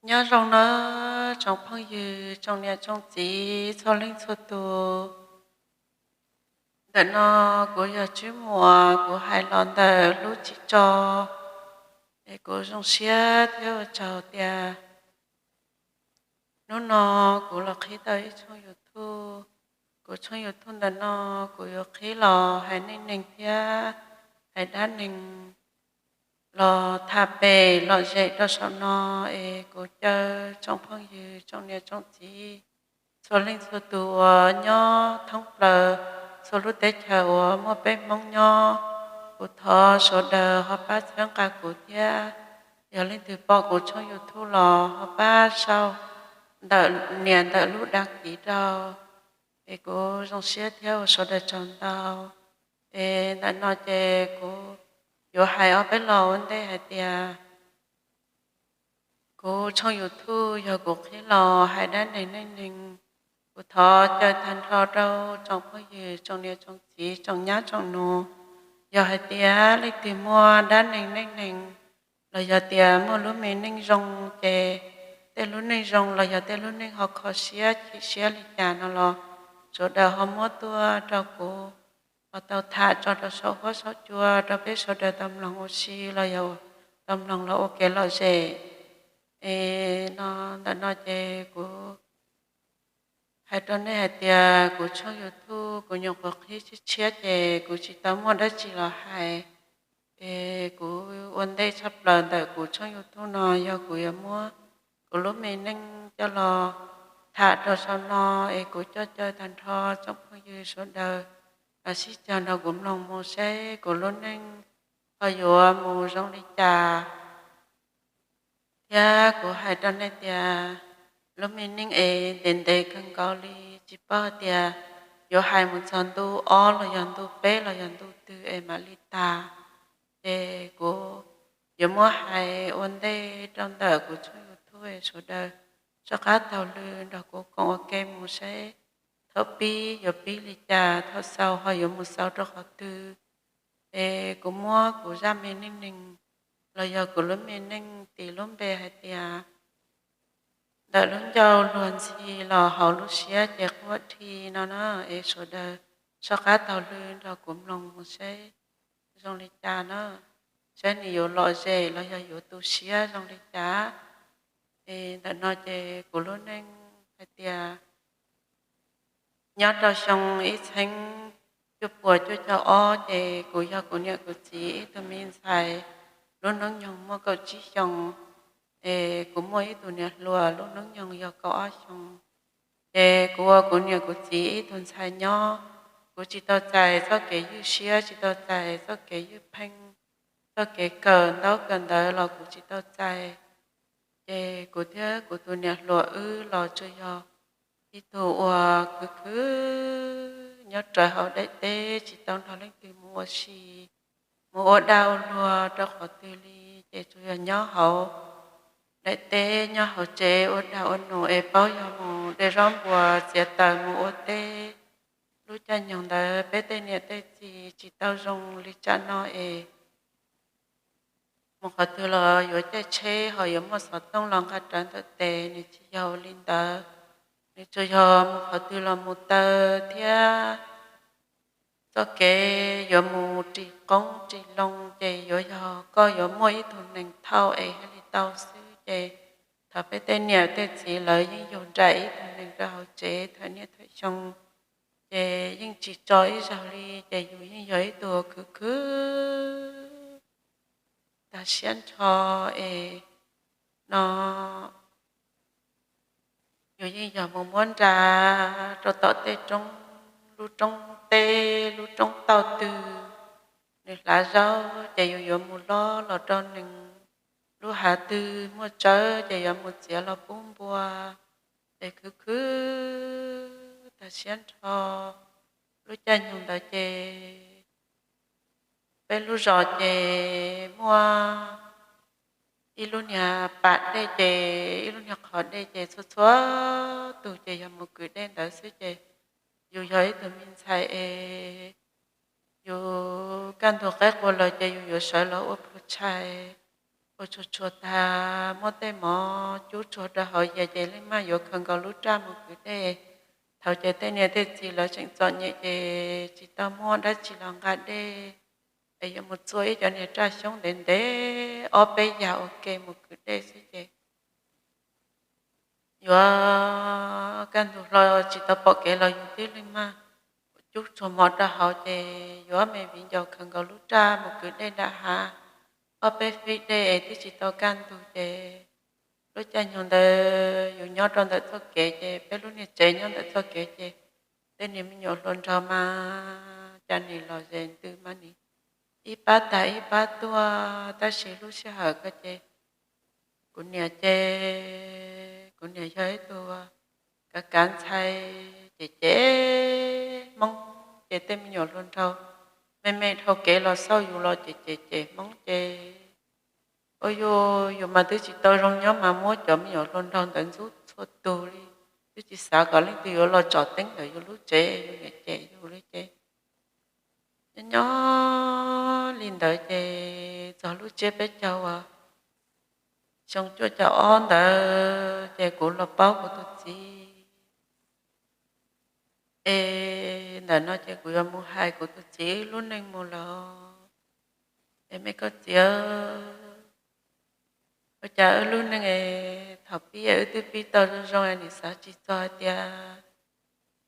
Nyob zoo nawb tsoom phooj ywg, tsoom niam tsoom txiv txhua leej txhua tus. Ntawm no kuv yog Tswb Muas, kuv hais los ntawm lub tsis tso, es kuv zoo siab thiab ua tsaug tias hnub no kuv los qhib tau ib tshooj YouTube. Kuv tshooj YouTube ntawm no kuv yuav qhib los hais neej neeg thiab hais dab neeg los tham pem lom zem rau saum no, es kuv caw tsoom phooj ywg, tsoom niam tsoom txiv, txhua leej txhua tus uas nyob thoob plaws txhua lub teb chaws uas muaj peb Hmoob nyob, kuv thov sawv daws ho pab txhawb nqa kuv thiab. Yog leej twg pom kuv tshooj YouTube los ho pab sau ntawm nias ntawm lub đăng ký rau, es kuv zoo siab thiab ua sawv daws tsaug ntau. Es ntawm no ces kuv yuav hais ob peb lo ua ntej hais tias kuv tshooj YouTube yog kuv qhib los hais dab neeg neej neeg. Kuv thov caw tag nrho rau tsoom phooj ywg, tsoom niam tsoom txiv, tsoom nyab tsoom nus, yog hais tias leej twg muaj dab neeg neej neeg los yog tias muaj lub me neej zoo ces tej lub neej zoo los yog tej lub neej ho kho siab chim siab li cas no los sawv daws ho muab tuaj rau kuv, ho tau tham tso rau saum huab saum cua rau peb sawv daws tau mloog ua si los yog tau mloog los ua kev lom zem. Es no ntawm no ces kuv hais rau nej hais tias kuv tshooj YouTube kuv nyuam qhuav qhib tshiab tshiab ces kuv tsis tau muaj dab tsi los hais, es kuv ua ntej tshaj plaws ntawm kuv tshooj YouTube no yog kuv yuav muab kuv lub me neej coj los tham rau saum no, es kuv coj caw tag nrho tsoom phooj ywg sawv daws los sib caug nrog kuv mloog mus seb kuv lub neej ho yuav mus zoo li cas. Thiab kuv hais rau nej tias lub me neej es ntev ntev kawg nkaus li, tsis paub tias yuav hais mus txog ntu ob los yog ntu peb los yog ntu twg es mam li tag. Ces kuv yuav muab hais ua ntej rau ntawm kuv tshooj YouTube, sawv daws soj qab taug lw nrog kuv koom ua ke mus seb thaum pib yuav pib li cas, thaum xaus ho yuav mus xaus rau qhov twg. Es kuv muab kuv zaj me neej neeg los yog kuv lub me neej tis lub npe hais tias ntawm lub ncauj luag ntxhi los hauv lub siab ces quaj dhi no na. Es sawv daws soj qab taug lw nrog kuv mloog mus seb zoo li cas na, seb nws yuav lom zem los yog yuav tu siab zoo li cas. Es ntawm no ces kuv lub neej hais tias nyob rau xyoo ib txheeb cuaj puas cuaj caug ob ces kuv yog kuv niam kuv txiv ib tug me ntxhais lub hnub nyoog muaj kaum tsib xyoos, es kuv muaj ib tug niam hluas lub hnub nyoog yog kaum ob xyoos. Ces kuv ua kuv niam kuv txiv ib tug ntxhais nyob, kuv tsis tau txais txoj kev ywj siab, tsis tau txais txoj kev ywj pheej, txoj kev kawm ntaub kawm ntawv los kuv tsis tau txais. Ces kuv thiab kuv tus niam hluas wb los tsuas yog ib tug uas khwv khwv nyob rawv hauv daim teb, tsis tau nrog leej twg mus ua si, mus ua dag ua luag rau qhov twg li, ces tsuas yog nyob hauv daim teb nyob hauv tsev ua dag ua num es paub yog mus de zaub npua txiav taws mus ua teb. Lub caij nyoog ntawd peb tej niam tej txiv tsis tau zoo li tsam no es mus qhov twg los yuav caij tsheb ho yuav muaj xov tooj los nqa rawv ntawm tes, nws tsis yog li ntawd. Nws tsuas yog mus qhov twg los mus taw thiab txoj kev yuav mus ris qoob ris loo ces yuav yog koj yuav muaj ib tug nees thauj es thiaj li tau xwb. Ces thaum peb tej niam tej txiv lawv yeej yug nraim ib tug nees rau hauv tsev thawm niaj thawm xyoo, ces yeej tsis tso ib zaug li, ces yus yeej yog ib tug khwv khwv tag siab nrho es no yus yeej yog mus muab nra rau tom tej roob, lub roob teb lub roob tauj twg nws hlav zaub ces yus yuav mus lob los rau nws, lub hav twg muaj tsawb ces yuav mus txiav los pub npua, es khwv khwv tag siab nrho. Lub caij nyoog ntawd ces peb lub zos ces muaj ib lub niag pas dej ces ib lub niag qhov dej ces txhua txhua tus ces yog mus kwv dej ntawd xwb ces yus yog ib tug me ntxhais es yus kaj ntug qaib qua lawm ces yus yuav sawv los ua pug tshais, tsuag tsuag tag, muab tej mov cub tsuag rau hauv yias ces Leej Maj yuav khaws nkaus lub raj mus kwv dej. Thaum ces tej niam tej txiv lawv tseem txom nyem ces tsis tau muaj dab tsi los nqa dej, es yuav mus txua ib cov niag raj xyoob ntev ntev ob peb yas ua ke mus kwv dej xwb ces yuav kaj ntug hlo tsis tau pom kev los yus twb Leej Maj cub tsuag mov rau hauv ces yuav me viv ncaus khaws nkaus lub raj mus kwv dej nram hav. Ob peb fib dej es twb tsis tau kaj ntug ces lub caij nyoog ntawd yus nyob rau ntawm txoj kev ces peb lub niag tsev nyob ntawm txoj kev ces tej niag me nyuam hluas nraug mas cas nim los zes ntws mas nim ib pab tag ib pab tuaj, tab sis lub sij hawm ko ces kuv niam ces kuv niam yog ib tug kav kav ntxhais ces cem Hmoob ces tej me nyuam hluas nraug me me dhau kev los xauj yus los ces cem cem Hmoob ces ua yus, yus mas twb tsis tau zoo nyob mas muab cov me nyuam hluas nraug ntawd ntxub txhua tus li, twb tsis xav kom leej twg yuav los tsom teeb ntawm yus lub tsev, yus niam cem yus li ces nyob nyob li ntawd ces txog lub tsiab peb caug uas xyoo cuaj caum ob ntawd ces kuv los paub kuv tus txiv. Es ntawm no ces kuv yuav mus hais kuv tus txiv wb lub neej mus lawm. Es me koj txiv, ua cas wb lub neej es thaum pib es wb twb pib tau zoo zoo es nim xav tsis txog hais tias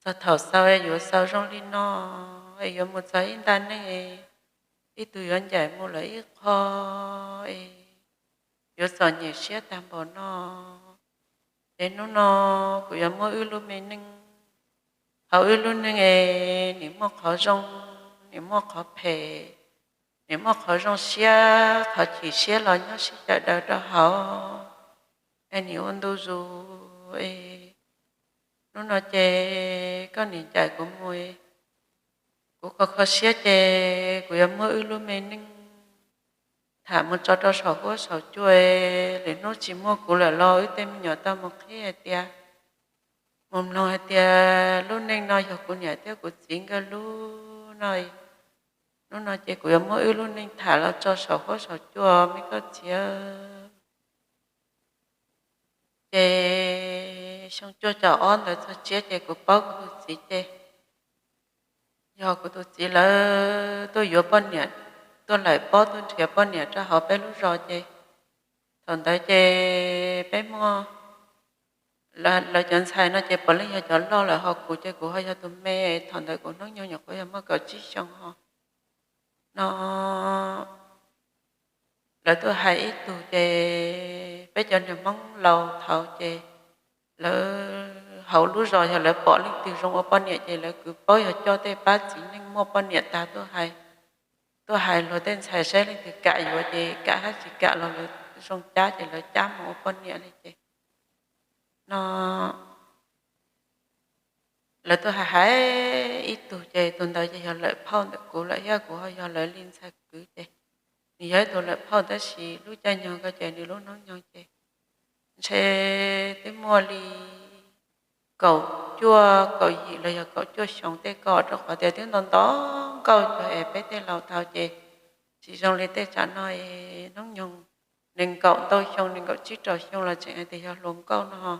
txog thaum xaus es yuav xaus zoo li no, es yuav mus txog ib nta neej es ib tug yuav ncaim mus lawm ib qho es yuav txom nyem siab tag npaum no. Ces hnub no kuv yuav muab wb lub me neej, hauv wb lub neej es nim muaj qhov zoo, nim muaj qhov phem, nim muaj qhov zoo siab qhov chim siab los nyob sib cawm daws rau hauv, es nim ua ntu zus es hnub no ces koj nim ncaim kuv mus, kuv kho kho siab ces kuv yuav muab wb lub me neej tham mus tso rau saum huab saum cua. Lwm hnub tsis muaj kuv lawm los wb tej me nyuam tau mus qhib hais tias mus mloog hais tias lub neej no yog kuv niam thiab kuv txiv nkawd lub no. Hnub no ces kuv yuav muab wb lub neej tham los tso saum huab saum cua me koj txiv. Ces xyoo cuaj caum ob ntawd txog tsiab ces kuv paub kuv tus txiv ces yog kuv tus txiv lawv tuaj yuav poj niam, tuaj lawm pob tuaj nrhiav poj niam rau hauv peb lub zos ces thaum ntawd ces peb muaj, lawv cov ntxhais no ces puav leej yog cov loj lawm ho kuv ces kuv ho yog tus me, thaum ntawd kuv hnub nyoog nyuam qhuav yog muaj kaum tsib xyoo ho no. Lawv tuaj hais ib tug ces peb cov niag Hmoob laus thaud ces lawv hauv lub zos yog lawv pom leej twg zoo ua poj niam ces lawv kwv paub yog coj tej pab txiv neej muaj poj niam tag tuaj hais, tuaj hais luag tej ntxhais saib leej twg kam yuav ces kam hab tsis kam los lawv zoo cab ces lawv cab mus ua poj niam li ces no. Lawv tuaj hais hais ib tug ces tus ntawd ces yog lawm phauj ntawm kuv lawm thiab kuv ho yog lawv li ntxhais kwv ces nws yog ib tug lawm phauj tab sis lub caij nyoog ko ces nws lub hnub nyoog ces ntshe twb muaj li kaum cuaj kaum yim los yog kaum cuaj xyoo tej ko rau qhov tias twb nto nto nkauj cuag es peb tej laus thaud ces tsis zoo li tej tsam no hnub nyoog nees nkaum ntau xyoo nees nkaum tsib rau xyoo los tseem hais tias yog hluas nkauj no.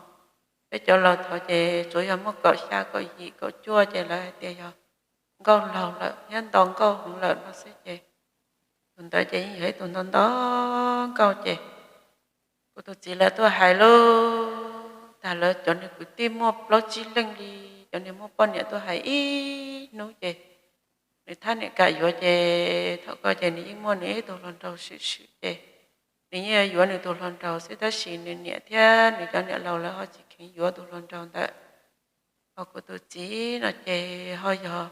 Peb cov laus thaud ces tsuas yog muaj kaum xya kaum yim kaum cuaj ces lawv hais tias yog nkauj laug lawm thiab nto nkauj heev lawm no xwb ces tus ntawd ces yeej yog ib tug nto nto nkauj ces kuv tus txiv lawv tuaj hais lauj, tag lawv cov niag kwv tij muaj plaub tsib leeg li, cov niag muaj poj niam tuaj hais ib hnub ces nws thab niam kam yuav ces thaum ko ces nws yeej muaj nws ib tug hluas nraug swm swm ces nws yeej yuav nws tus hluas nraug xwb tab sis nws niam thiab nws cov niam laus lawv ho tsis kheev yuav tus hluas nraug ntawd. Ho kuv tus txiv no ces ho yog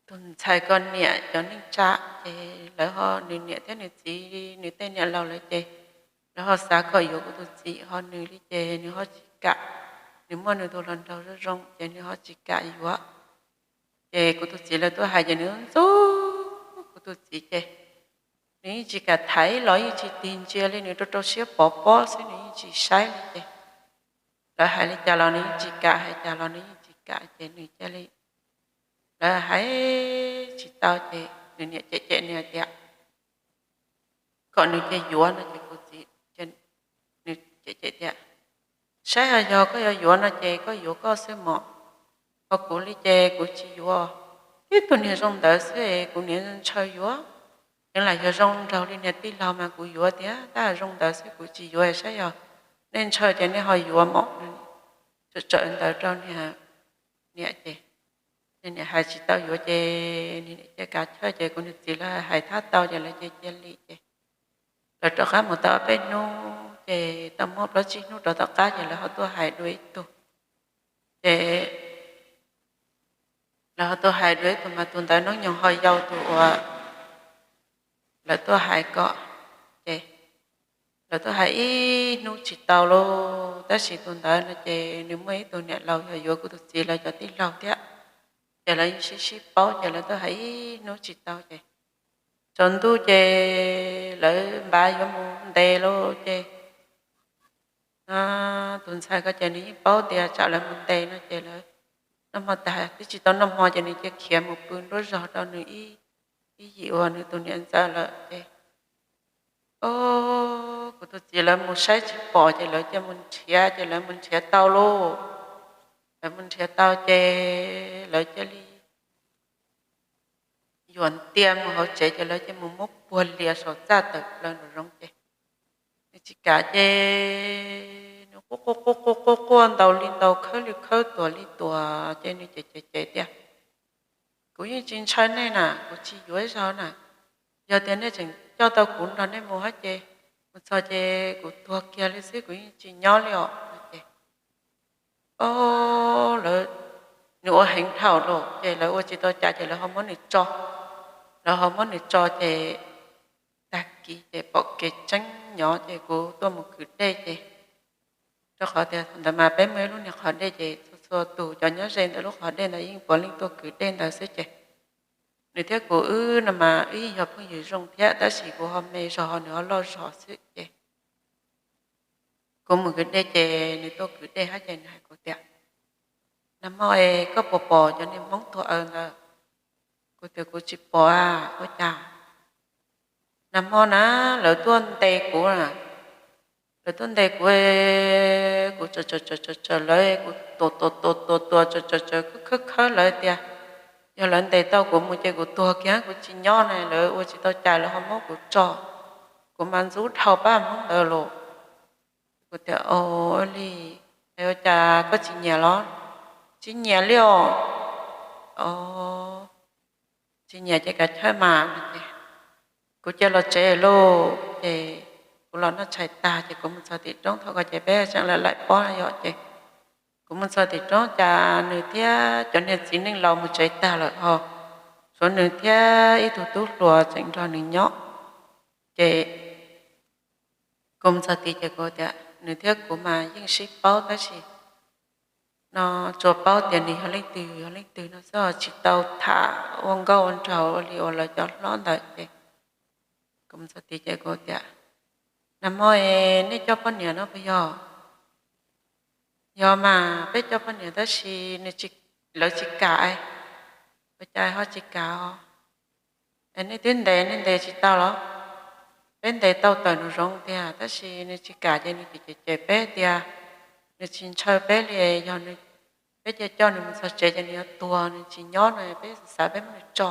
tus ntxhais ko niam cov neej tsa ces lawv ho nws niam thiab nws txiv nws tej niam laus lawv ces lawv ho xav kom yuav kuv tus txiv ho nws li ces nws ho tsis kam, nws muaj nws tus hluas nraug zoo zoo ces nws ho tsis kam yuav. Ces kuv tus txiv lawv tuaj hais ces nws ntxub kuv tus txiv ces nws yeej tsis kam tham ib los yeej tsis tig ntsia li, nws rau rau siab pov pob xwb nws yeej tsis saib li ces lawv hais li cas los nws yeej tsis kam, hais cas los nws yeej tsis kam ces nws cia li, lawv hais tsis tau ces nws niam cem cem nws hais tias kom nws cia yuav no ces kuv txiv, nws cem cem tias, saib ho yog koj yuav yuav no ces koj yuav koj xwb mog, ho kuv li ces kuv tsis yuav. Tib tug niag zoo ntawd xwb es kuv niaj ntshaw yuav, nws lam yog zoo nraug li niag tij laug mas kuv yuav tiag, tab sis zoo ntawd xwb kuv tsis yuav, saib yog nej ntshaw ces nej ho yuav mog. Tsawm tsawm ntawd rau niam ces, niam hais tsis tau yuav ces niam cia kav chawj ces kuv niag txiv lawv hais thab tau ces lawv cia cia li ces lawv rov qab mus tau peb hnub ces tau muaj plaub tsib hnub rov tom qab ces lawv ho tuaj hais dua ib tug. Ces lawv ho tuaj hais dua ib tug mas tus ntawd hnub nyoog ho yau tus uas lawv tuaj hais ko. Ces lawv tuaj hais ib hnub tsis tau lauj, tab sis tus ntawd no ces nws muaj ib tug niam laus yog yuav kuv tus txiv lawv cov tij laug thiab, ces lawv yeej sib sib paub ces lawv tuaj hais ib hnub tsis tau ces tsaus ntuj ces lawv npaj yuav mus ntes lauj ces tus ntxhais ko ces nws yeej paub tias tsam lawv mus ntes no ces lawv noj hmo tas twb tsis tau noj hmo ces nws cia khiav mus pw nruab zog rau nws ib yim uas nws tus niam ntxawm lawm ces, o, kuv tus txiv lawv mus saib tsis pom ces lawv cia mus nrhiav ces lawv mus nrhiav tau lauj. Lawv mus nrhiav tau ces lawv cia li yuam ntias mus hauv tsev ces lawv cia mus muab puag lias saum txaj tawm plaws nraum zoov ces nws tsis kam ces nws quaj quaj quaj quaj quaj ntaus li ntaus khawb li khawb tuag li tuag ces nws cem cem cem tias, kuv yeej tsis ntshaw nej na, kuv tsis yuav ib zaug na, yog tias nej tseem coj tau kuv nrog nej mus hab ces mus txog ces kuv tuag kiag li xwb, kuv yeej tsis nyob li os no ces, o, lawv, nws ua heev dhau lawm ces lawv ua tsis tau cas ces lawv ho muab nws tso. Lawv ho muab nws tso ces tag kis ces pom kev tseeb nyob ces kuv tuaj mus kwv dej ces, rau qhov tias thaum ntawd mas peb muaj ib lub niag qhov dej ces txhua txhua tus cov nyob ze ntawm lub qhov dej ntawd yeej puav leej tuaj kwv dej ntawd xwb ces nws thiab kuv wb no mas wb yeej yog phooj ywg zoo thiab tab sis kuv ho me zog nws ho loj zog xwb ces kuv mus kwv dej ces nws tuaj kwv dej hab ces nws hais kuv tias, nag hmo es koj puas pom cov niag Hmoob tuag aws ntawd? Kuv tias kuv tsis pom a, ua cas? Nag hmo na, lawv tuaj ntes kuv, lawv tuaj ntes kuv, kuv tsawm tsawm tsawm tsawm lawv, kuv tuam tuam tuam tuam tuam tsawm tsawm tsawm khawb khawb khawb lawv tias, yog lawv ntes tau kuv mus ces kuv tuag kiag kuv tsis nyob na, lawv ua tsis tau cas lawv ho muab kuv tso, kuv mas ntxub dhau pab Hmoob ntawd los. Kuv tias, o, li, es ua cas koj tsis nyiam los? Tsis nyiam li os. O, tsis nyiam ces kav chawj mas no ces kuv cia los tsev lauj ces kuv los noj tshais tag ces kuv mus txog tim roob, thaum ko ces peb tseem laim laim pob yom ces kuv mus txog tim roob cas nws thiab cov niag txiv neej laus mus tsev tag lawm ho, tshuav nws thiab ib tug tub hluas tseem nrog nws nyob. Ces kuv mus txog tid ces kuv tias, nws thiab kuv mas yeej sib paub tab sis no tsuas paub tias nws yog leej twg yog leej twg no xwb, tsis tau tham ua nkauj ua nraug li uas lawv cov hlob ntawd ces kuv mus txog tid ces kuv tias, nag hmo es nej coj poj niam no puas yog? Yog mas, peb coj poj niam tab sis lawv tsis kam. Ua cas ho tsis kam os? Es nej twb ntes, nej ntes tsis tau los? Peb ntes tau tawm nraum zoov tiag tab sis nws tsis kam ces nws cem cem cem peb tias nws tsis ntshaw peb li, yog peb cia coj nws mus txog tsev ces nws yuav tuag, nws tsis nyob no peb xav xav peb muab nws tso.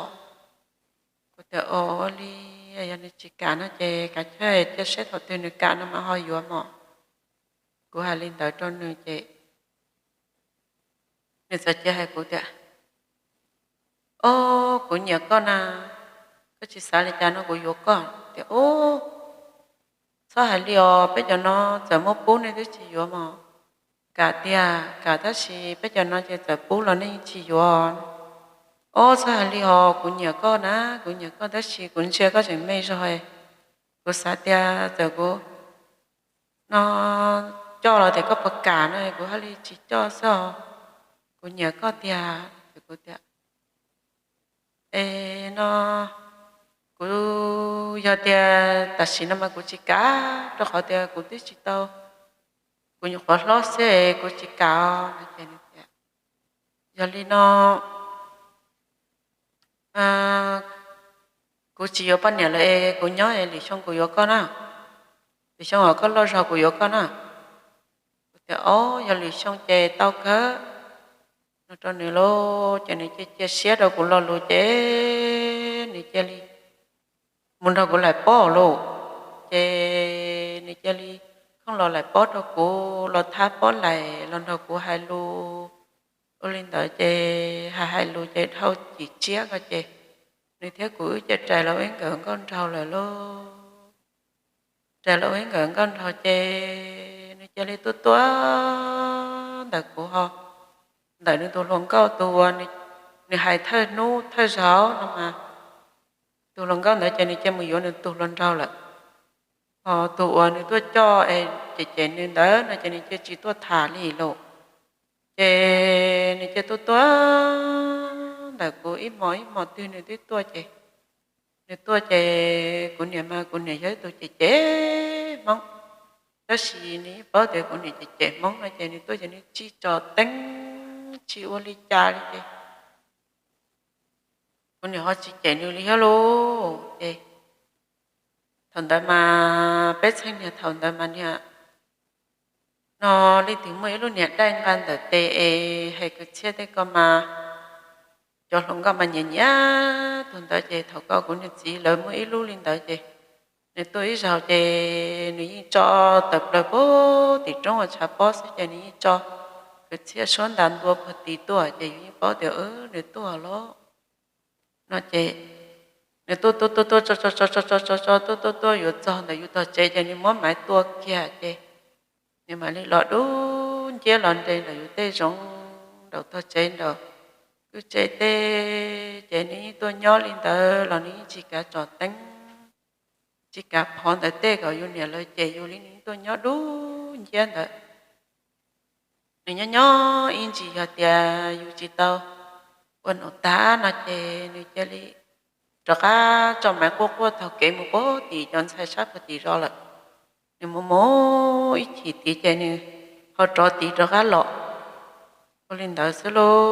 Kuv tias, o, li, yog nws tsis kam no ces kav chawj cia seb thaum twg nws kam no mas ho yuav mog. Kuv hais li ntawd rau nws ces nws txawm cia hais kuv tias, o, kuv nyiam koj na, koj tsis xav li cas no kuv yuav koj. Tias, u, txhob hais li os, peb cov no txawm muab pub nej twb tsis yuav mog. Kam tiag, kam tab sis peb cov no ces txawm pub los nej yeej tsis yuav. O, txhob hais li os, kuv nyiam koj na, kuv nyiam koj tab sis kuv ntsia koj tseem me zog, kuv xav tias txawm kuv no coj los tias koj puas kam no kuv haj li tsis coj xwb os. Kuv nyiam koj tiag. Ces kuv tias, es no kuv yog tias tam sim no mas kuv tsis kam, rau qhov tias kuv twb tsis tau, kuv nyuam qhuav hlob xwb es kuv tsis kam os no ces nws tias, yog li no Kuv tsis yuav poj niam lawm es kuv nyob es lwm xyoo kuv yuav koj na. Lwm xyoo os koj loj zog kuv yuav koj na. Kuv tias, Ob, yog lwm xyoo ces tau kawg. No rau nws lauj, ces nws cia cia siab rau kuv lo lus ces nws cia li mus nrog kuv laim pob lauj. Ces nws cia li khooj los laim pob rau kuv, los thab pob laim los nrog kuv hais lus. Ua li ntawd ces hais hais lus ces dhau cim tsiab ko ces nws thiab kuv wb cia rais los ua ib nkawm nkauj nraug lawm lauj. Rais los ua ib nkawm nkauj nraug ces nws cia li tuaj tuaj ntawm kuv ho, ntawm nws tus hluas nkauj tus uas nws hais thawj hnub thawj zaug no mas, tus hluas nkauj ntawd ces nws cia mus yuav nws tus hluas nraug lawm. Ho tus uas nws tuaj coj es cem cem nws ntawd no ces nws cia tsis tuaj tham li lauj. Ces nws cia tuaj tuaj ntawm kuv ib hmos ib hmos twg nws twb tuaj ces, nws tuaj ces kuv niam mas kuv niam yog ib tug cem cem Hmoob, tab sis nws yeej paub tias kuv niam cem cem Hmoob no ces nws tuaj ces nws tsis tso teeb tsis ua li cas li ces kuv niam ho tsis cem nws li thiab lauj. Ces thaum ntawd mas peb txheej niag thaum ntawd mas niag no leej twg muaj ib lub niag daim nqa ntawm tes es hais kwv txhiaj tej ko mas cov hluas nkauj mas nyiam nyiam tus ntawd ces thaum ko kuv niag txiv lawv muaj ib lub li ntawd ces nws tuaj ib zaug ces nws yeej tso tawm plaws puag tim roob uas tshav pob xwb ces nws yeej tso kwv txhiaj suab ntas ntua puag tim tuaj ces yus yeej paub tias nws tuaj lawm no ces nws tuaj tuaj tuaj tuaj tso tso tso tso tso tso tso tuaj tuaj tuaj yuav txog ntawm yus tog tsev ces nws muab maiv tua kiag ces nws mam li los dub nciab los nres ntawm yus tej zoov nraum tog tsev nraum kwj tse tej ces nws yeej tuaj nyob li ntawd los nws yeej tsis kav tso teeb, tsis kav phov ntawm tej kom yus niam lawv cem yus li, nws yeej tuaj nyob dub nciab ntawd. Nws nyob nyob ib ntsis yog tias yus tsis tau ua num tag no ces nws cia li rov qab tso maiv quaj quaj taug kev mus puag tim cov ntxhais sab puag tim zos lawm. Nws mus mus ib chim tid ces nws ho rov tid rov qab los. Ua li ntawd xwb lauj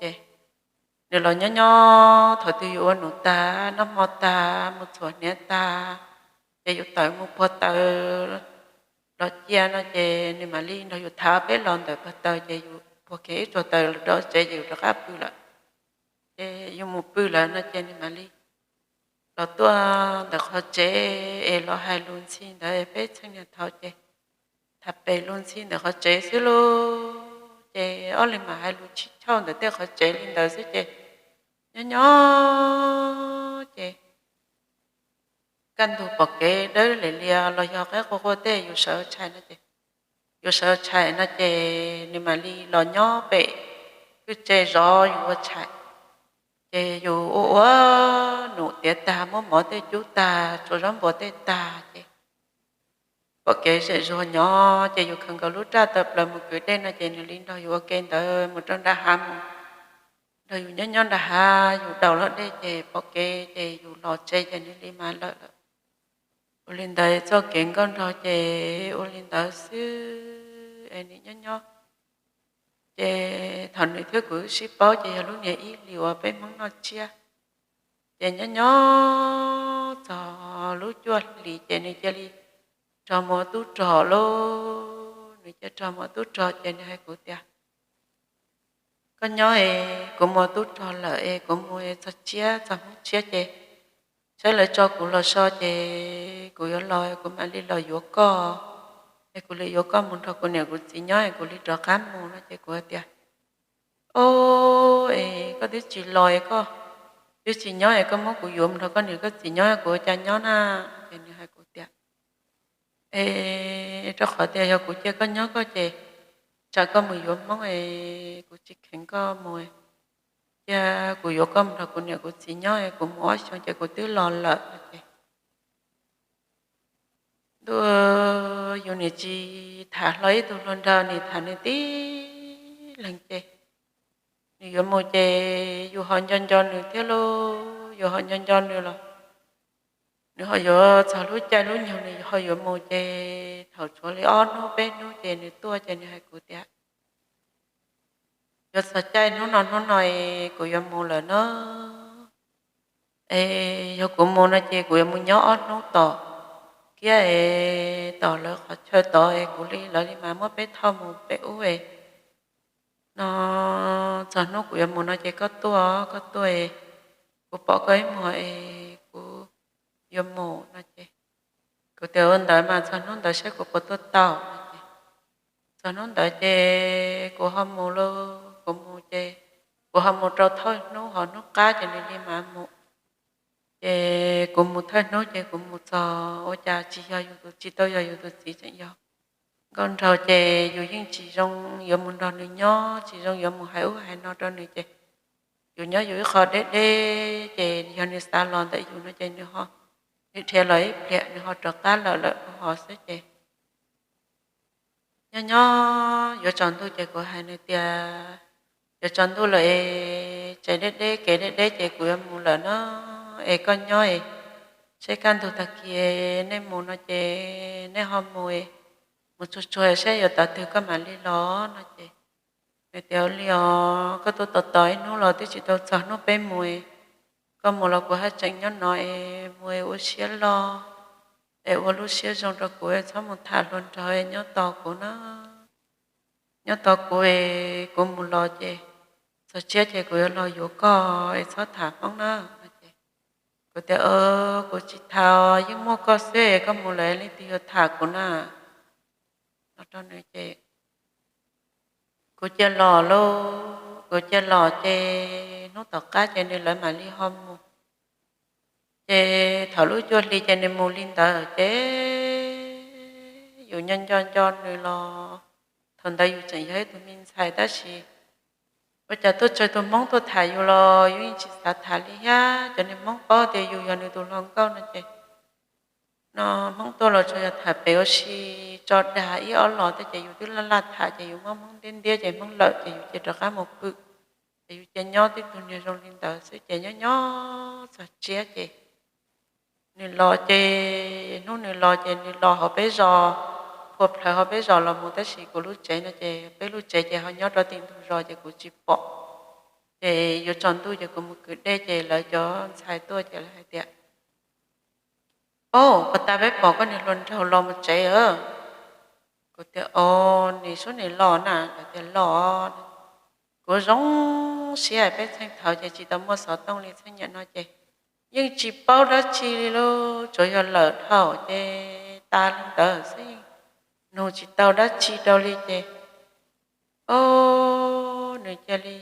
ces nws los nyob nyob thaum twg yus ua num tag noj hmo tag mus txhuam hniav tag ces yus tawm mus puag taws los cia no ces nws mam li nrog yus thav peb los ntawm puag taws ces yus puag kiag ib tsuag taws los rau tsev ces yus rov qab pw lawm. Ces yus mus pw lawm no ces nws mam li los tuaj ntawm qhov tsev es los hais lus ntxhi ntawd peb txheej niag thaud ces tham pem lus ntxhi ntawm qhov tsev xwb lauj ces ob leeg mam hais lus tsis chauj ntawm tej qhov tsev li ntawd xwb ces nyob nyob ces kaj ntug pom kev dawb lem lias los yog qaib qua quaj tej yus sawv tshais no ces, yus sawv tshais no ces nws mam li los nyob pem kwj tse zov yus ua tshais. Ces yus ua ua num tiav tag muab mov tej cub tag tsuav zaub npua tej tag ces pom kev zem zuag nyob ces yus khaws nkaus lub raj tawm plaws mus kwv dej no ces nws li nrog yus ua ke ntawd mus rau nram hav mus, nrog yus nyob nyob nram hav yus daus hlo dej ces pom kev ces yus los tsev ces nws li mas lawm lawm. Ua li ntawd txoj kev nkauj nraug ces ua li ntawd xwb es nws nyob nyob ces thaum nws thiab kuv sib paub ces yog lub niag ib hlis uas peb Hmoob noj tsiab. Ces nyob nyob txog lub cuaj hlis ces nws cia li rov mus ua tub rog lauj. Nws cia rov mus ua tub rog ces nws hais kuv tias, Koj nyob es kuv mus ua tub rog lawm es kuv mus txog tsiab txog Hmoob tsiab ces saib lawv tso kuv los so ces kuv yuav los kuv mam li los yuav koj, es kuv li yuav koj mus nrog kuv niam kuv txiv nyob es kuv li rov qab mus no ces kuv tias, Ob, es koj twb tsis los es koj twb tsis nyob es koj muab kuv yuav mus nrog koj niam koj txiv nyob kuv ua cas nyob na? Ces nws hais kuv tias, Es rau qhov tias yog kuv cia koj nyob koj ces tsam koj mus yuav Hmoob es kuv tsis kheev koj mus, cia kuv yuav koj mus nrog kuv niam kuv txiv nyob es kuv mus ob xyoos ces kuv twb los lawm no ces ntuj, yus nim tsis tham hlo ib tug hluas nraug nim tham nws tib leeg ces nws yuav mus ces yus ho nco nco nws thiab lauj. Yus ho nco nco nws los nws ho yuav txog lub caij lub nyoog nws ho yuav mus ces thaum tshuav li ob hnub peb hnub ces nws tuaj ces nws hais kuv tias, Yuav txog caij hnub no hnub no es kuv yuav mus lawm no, Es yog kuv mus no ces kuv yuav mus nyob ob hnub tom kiab es tom lawv qhov chaw tod es kuv li lawv li mas muab peb thauj mus pem ub es no, txog hnub kuv yuav mus no ces koj tuaj, koj tuaj es kuv pom koj ib muag es kuv yuav mus no ces kuv tias ua ntawd mas txog hnub ntawd saib kuv puas tuaj tau no ces txog hnub ntawd ces kuv ho mus lauj, kuv mus ces kuv ho mus rau thawj hnub ho hnub qab ces nws li mas mus. Ces kuv mus thawj hnub ces kuv mus txog ua cas tsis yog yus tus, tsis tau yog yus tus txiv, tseem yog nkauj nraug ces yus yeej tsis zoo yuav mus nrog nws nyob, tsis zoo yuav mus hais ub hais no rau nws ces yus nyob yus ib qho deb deb ces yog nws xav los ntawm yus no ces nws ho dhia los ib pliag nws ho rov qab lawm lawm ho xwb ces nyob nyob yuav tsaus ntuj ces kuv hais nws tias yuav tsaus ntuj lawm es tsev deb deb kev deb deb ces kuv yuav mus lawm no es koj nyob es seb kaj ntug tag kis nej mus no ces nej ho mus, mus tsuag tsuag saib yuav tav twg koj mam li los no ces nws tias ua li os, koj tuaj tos tos ib hnub los twb tsis tau txog hnub peb mus, koj mus los kuv haj tseem nyob no es mus es ua siab loj es ua lub siab zoo rau kuv es txhob mus tham hluas nraug es nyob tos kuv na, nyob tos kuv es kuv mus los ces txog tsiab ces kuv yuav los yuav koj es txhob tham Hmoob na no ces kuv tias kuv tsis tham, yeej muaj koj xwb es koj mus lawm leej twg yuav tham kuv na no rau nws ces kuv cia los lauj, kuv cia los ces hnub tom qab ces nws lawv mam li ho mus. Ces thaum lub cuaj hli ces nws mus li ntawd ces yus nco nco nco nws los thaum ntawd yus tseem yog ib tug me ntxhais tab sis ua cas tuaj tsawg tus Hmoob tuaj tham yus los yus yeej tsis xav tham li thiab. Cov niag Hmoob paub tias yus yog nws tus hluas nkauj no ces no Hmoob tuaj los tsuas yog tham pem ua si tso dag ib ob los thiab ces yus twb laj laj tham ces yus muab Hmoob ntiab ntiab ces Hmoob lawm ces yus cia rov qab mus pw. Ces yus cia nyob tib tug niag zoo li ntawd xwb ces nyob nyob txog tsiab ces nws los ces hnub nws los ces nws los hauv peb zos, phua plawv hauv peb zos los mus tab sis kuv lub tsev no ces peb lub tsev ces ho nyob rau tim ntug zos ces kuv tsis pom. Ces yuav tsaus ntuj ces kuv mus kwv dej ces lawv cov ntxhais tuaj ces lawv hais tias, Paub, puag ta peb pom koj niag hluas nraug los mus tsev. Kuv tias, Os, nws sub nws los na? Lawv tias, Los. Kuv zoo siab, peb txheej thaud ces tsis tau muaj xov tooj li txheej niaj no ces yeej tsis paub dab tsi li lauj, tsuas yog lawm dhau ces tas li ntawd xwb, nug tsis tau dab tsi rau li ces, o, nws cia li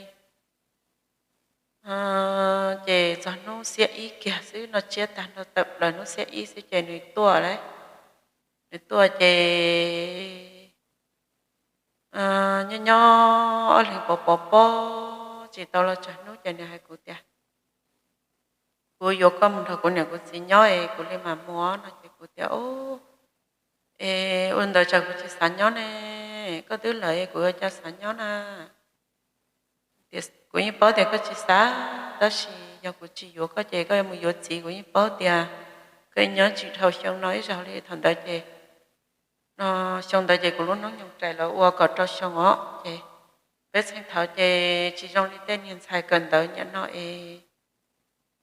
ces txog hnub xiab ib kiag xwb, noj tsiab tag nrho tawm plaws hnub xiab ib xwb ces nws tuaj lauj. Nws tuaj ces nyob nyob ob hlis pov pov pob tsis tau los tsawg hnub ces nws hais kuv tias, Kuv yuav koj mus nrog kuv niam kuv txiv nyob es kuv li mam mus no. Ces kuv tias, Es ua ntawd tsam kuv tsis xav nyob ne, koj twb lawm es kuv ua cas xav nyob na? Kuv yeej paub tias koj tsis xav, tab sis yog kuv tsis yuav koj ces koj yuav mus yuav txiv, kuv yeej paub tias koj nyob tsis dhau xyoo no ib zaug li. Thaum ntawd ces, no, xyoo ntawd ces kuv lub hnub nyoog rais los ua kaum rau xyoo os. Ces peb txheej thaud ces tsis zoo li tej niag ntxhais kawm ntawv niaj no es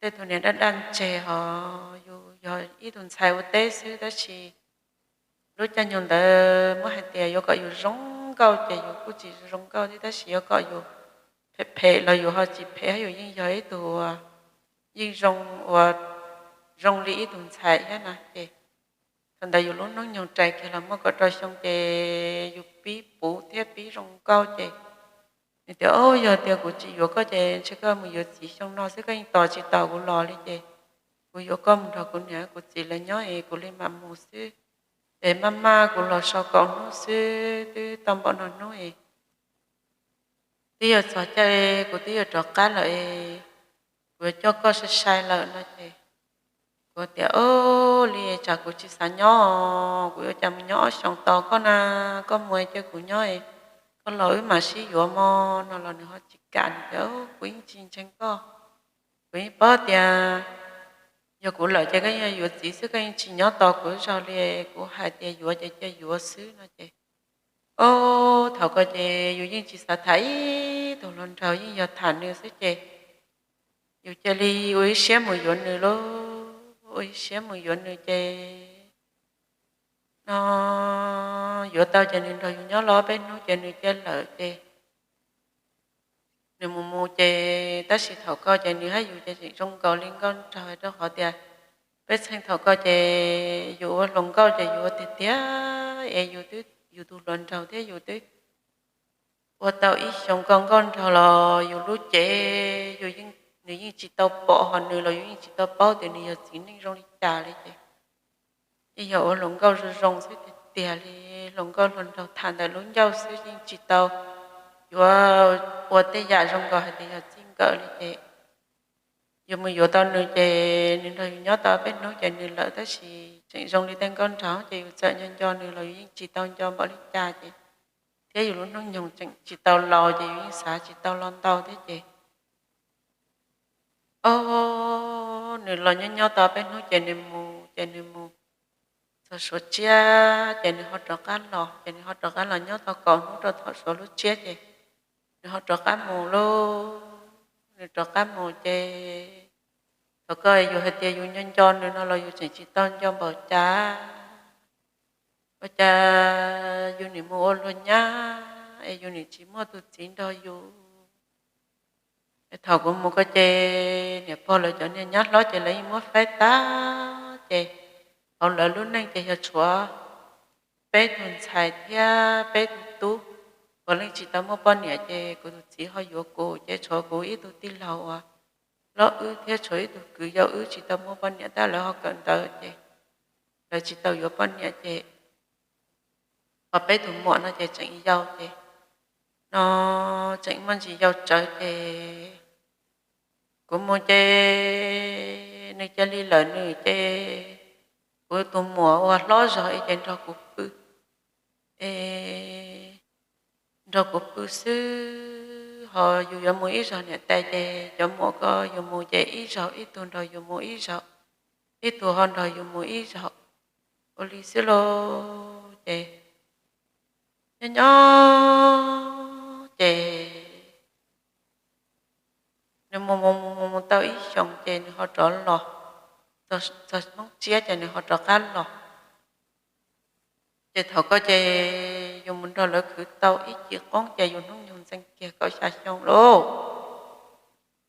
tej tug niag daj daj ntseg hos yus yog ib tug ntxhais ua teb xwb tab sis lub caij nyoog ntawd muab hais tias yuav kom yus zoo nkauj ces yus kuj tsis zoo nkauj thiab, tab sis yuav kom yus phem phem los yus ho tsis phem, yus yeej yog ib tug uas yeej zoo, uas zoo li ib tug ntxhais thiab na. Ces thaum ntawd yus lub hnub nyoog rais kiag los muaj kaum rau xyoo ces yus pib puv thiab pib zoo nkauj ces nws tias, O, yog tias kuv tsis yuav koj ces ntshe koj mus yuav txiv xyoo no xwb, koj yeej tos tsis tos kuv los li ces kuv yuav koj mus nrog kuv niam kuv txiv lawv nyob es kuv li mam mus xwb. Es maj maj kuv los so kaum hnub xwb twb tau npaum no hnub es twb yuav txog caij kuv twb yuav rov qab lawm es kuv yuav coj koj sai sai lawm no ces kuv tias, O, li tsam kuv tsis xav nyob, kuv yuav cas mus nyob ob xyoos tos koj na, koj mus cia kuv nyob, koj los wb mam sib yuav mog no los nws ho tsis kam, nws tias, Kuv yeej tsis ntseeg koj, kuv yeej paub tias yog kuv lawm ces koj yeej yuav txiv xwb, koj yeej tsis nyob tos kuv ib zaug li, kuv hais tias yuav ces cia yuav xwb no ces, o, thaum ko ces yus yeej tsis xav tham ib tug hluas nraug, yeej yog tham nws xwb ces yus cia li ua ib siab mus yuav nws lauj, ua ib siab mus yuav nws ces no yuav tau ces nws nrog yus nyob los peb hnub ces nws cia lawm ces nws mus mus ces tab sis thaum ko ces nws hab yus ces tseem zoo nkaus li nkauj nraug rau qhov tias peb txheej thaum ko ces yus ua hluas nkauj ces yus ua tiag tiag es yus twb yus tus hluas nraug thiab yus twb ua tau ib xyoos ko nkauj nraug los yus lub cev nws yeej tsis tau pom hos nws los yus yeej tsis tau paub tias nws yog txiv neej zoo li cas li ces yeej yog ua hluas nkauj zoo zoo xwb tiag tiag li. Hluas nkauj hluas nraug tham ntawm lub ncauj xwb yeej tsis tau yuav ua tej yam zoo nkaus hais tias yog txij nkawm li ces yus mus yuav tau nws ces nws nrog yus nyob tau peb hnub ces nws lawm tab sis tseem zoo li tej nkauj nraug ces yus txawm nco nco nws los yus yeej tsis tau nco npaum li cas ces thiab yus lub hnub nyoog tseem tsis tau laus ces yus yeej xav tsis tau los ntau thiab ces o nws los nyob nyob tau peb hnub ces nws mus ces nws mus txog Suav tsiab ces nws ho rov qab los ces nws ho rov qab los nyob tau kaum hnub rau thaum Suav lub tsiab ces nws ho rov qab mus lauj. Nws rov qab mus ces thaum ko yus hais tias yus nco nco nws no los yus tseem tsis tau nco npaum cas. Ua cas yus nim mus ua luag nyab es yus nim tsis muaj tus txiv nrog yus. Thaum kuv mus ko ces niam pog lawv cov niag nyab hlob ces lawv yeej muab faib tag ces hauv lawv lub neej ces yog tshuav peb tug ntxhais thiab peb tug tub uas leej tsis tau muaj poj niam ces kuv tus txiv ho yuav kuv ces tshuav kuv ib tug tij laug uas hlob wb thiab tshuav ib tug kwv yau wb tsis tau muaj poj niam tab lawv ho kawm ntawv ces lawv tsis tau yuav poj niam ces ho peb tug muam no ces tseem yau ces no tseem muaj ntsis yau tsawv ces kuv mus ces nws cia li lawm nws ces kuv tus muam uas hlob zog es ces nrog kuv pw es nrog kuv pw xwb ho yus yuav mus ib zaug niam tais ces cov muam ko yus mus ces ib zaug ib tug nrog yus mus ib zaug, ib tug ho nrog yus mus ib zaug ua li xwb lauj ces nyob nyob ces nws mus mus mus mus tau ib xyoos ces nws ho rov los txog Hmoob tsiab ces nws ho rov qab los ces thaum ko ces yus mus nrog lawv khwv tau ib cim qoob ces yus hnub nyoog ntxeev kiag kaum xya xyoo lauj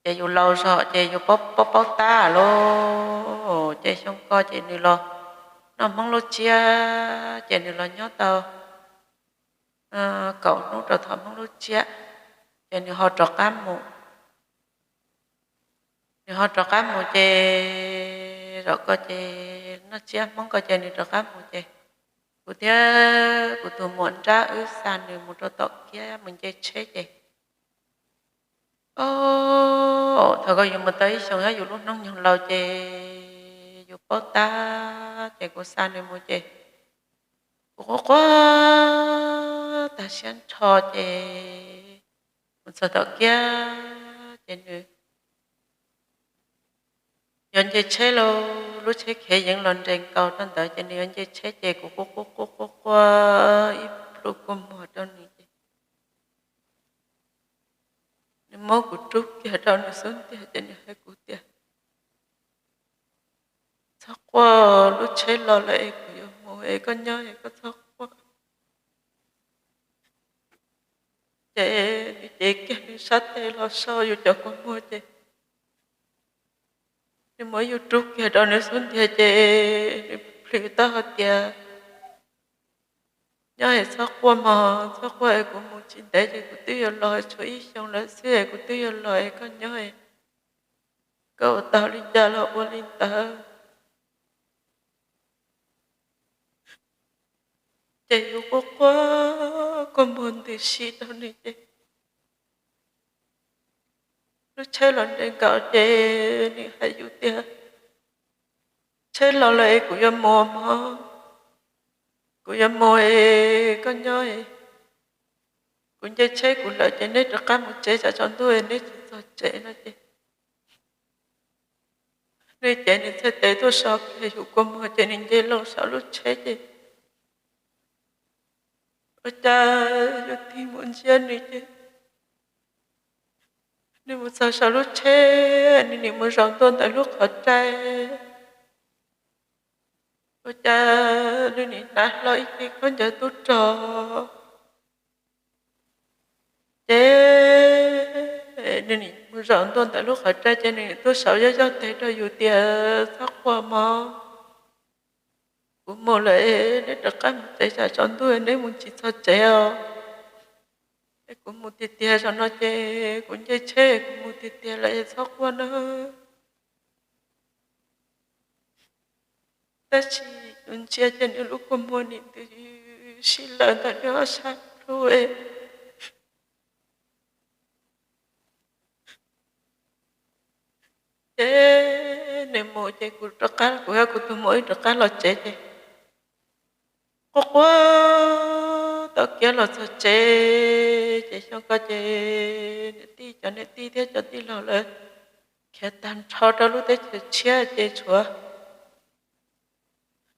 ces yus laus zog ces yus paub paub tab lauj ces xyoo ko ces nws los noj Hmoob lub tsiab ces nws los nyob tau kaum hnub rau thaum Hmoob lub tsiab ces nws ho rov qab mus. Nws ho rov qab mus ces zaum ko ces noj tsiab Hmoob ko ces nws rov qab mus ces kuv thiab kuv tus muam nrab wb xa nws mus rau tom kiab mus nce tsheb ces o thaum ko yus mus tau ib xyoos yog yus lub hnub nyoog laus ces yus paub tab ces kuv xa nws mus ces kuv quaj quaj tag siab nrho ces mus txog tom kiab ces nws yuav nce tsheb lauj, lub tsheb khiav yeev los nres nkaus rau ntawd ces nws yuav nce tsheb ces kuv quaj quaj quaj quaj quaj ib plhu kua muag rau nws ces nws muab kuv rub kiag rau nws xub ntiag ces nws hais kuv tias txhob quaj, lub tsheb los lawm es kuv yuav mus es koj nyob es koj txhob quaj. Ces nws cev kiag nws sab tes los so yus cov kua muag ces nws muab yus rub kiag rau nws xub ntiag ces nws plhws tau hais tias nyob es txhob quaj mog, txhob quaj es kuv mus tsis ntev ces kuv twb yuav los, tshuav ib xyoos lawm xwb es kuv twb yuav los es koj nyob es koj ua tau li cas los ua li ntawd. Ces yus quaj quaj kua muag ntws si rau nws ces lub tsheb los nres nkaus ces nws hais yus tias tsheb los lawm es kuv yuav mus mog, kuv yuav mus es koj nyob es kuv nce tsheb kuv lawm ces neb rov qab mus tsev, tsam tsaus ntuj neb tsis txog tsev no ces nws cev nws txhais tes tuaj so kiag yus kua muag ces nws nce loo saum lub tsheb ces ua cas yus tig mus ntsia nws ces Nws mus txog saum lub tsheb, nws nim mus zaum ntua ntawm lub qhov rai. Ua cas nws nim hnav hlo ib cev khaub ncaws tub rog, ces nws nim mus zaum ntua ntawm lub qhov rai ces nws nim tuaj saum yog yog tes rau yus tias, Txhob quaj mog, kuv mus lawm, neb rov qab mus tsev, tsam tsaus ntuj neb mus tsis txog tsev os. Es kuv mus tiag tiag zaum no ces kuv nce tsheb kuv mus tiag tiag lawm es txhob quaj nawb. Tab sis kuv ntsia ces nws lub kua muag nim ntws sib laws ntawm nws ob sab plhu. Ces nws mus ces kuv rov qab, kuv thiab kuv tus muam wb rov qab los tsev ces quaj quaj tau kiag los txog tsev. Ces xyoo ko ces niam tij, cov niam tij thiab cov tij laug lawv khiav tag nrho rau lub teb chaws tshiab ces tshuav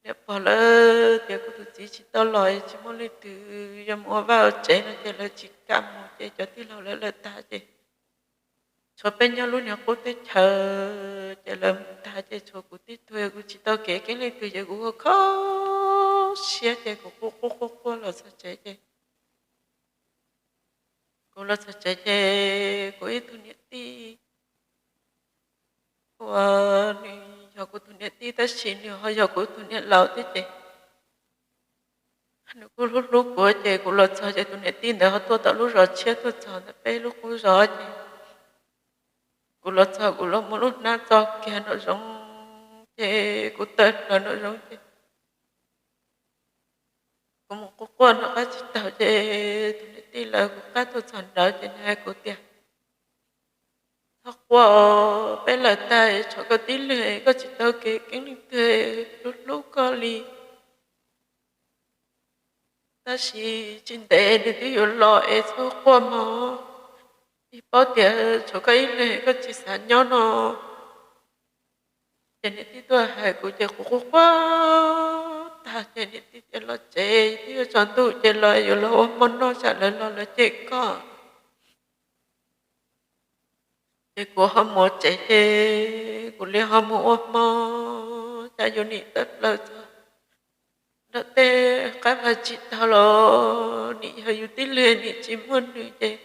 niam pog lawv tias kuv tus txiv tsis tau los, tsis muaj leej twg yuav mus ua vaj ua tsev no ces lawv tsis kam mus ces cov tij laug lawv lawm tag ces tshuav peb nyob lub niag qub teb chaws ces lawv mus tag ces tshuav kuv tib tug, kuv tsis tau kev keeb leej twg ces kuv ua kho siab ces kuv quaj quaj quaj quaj los txog tsev ces kuv los txog tsev ces kuv ib tug niam tij uas nws yog kuv tus niam tij tab sis nws ho yog kuv tus niam laus thiab ces nws kuj hlub hlub kuv ces kuv los txog ces tus niam tij ntawd ho tuaj tom lub zos tshiab tuaj txog ntawm peb lub qub zos ces kuv los txog kuv los muab lub hnab txo kiag nraum zoov ces kuv tawm plaws nraum zoov ces kuv mus quaj quaj nraum qab tsis taus ces tus niam tij lawv kuv qab tuaj txog nraud ces nws hais kuv tias, Txhob quaj, peb lawm tag, tshuav koj tib leeg, koj tsis tau kev keeb leej twg hlub hlub koj li. Tab sis tsis ntev nws twb yuav los es txhob quaj mog. Yeej paub tias tshuav koj ib leeg koj tsis xav nyob no. Ces niam tij tuaj hais kuv ces kuv quaj quaj tag ces niam tij tias los tsev, twb yuav tsaus ntuj ces los yuav los ua hmo noj tsam lawv los lawv cem koj. Ces kuv ho mus tsev ces kuv li ho mus ua hmo, cas yus nim tawm plaws txog nram tej qab vaj tsis taug los nim yog yus tib leeg nim tsis muaj nws ces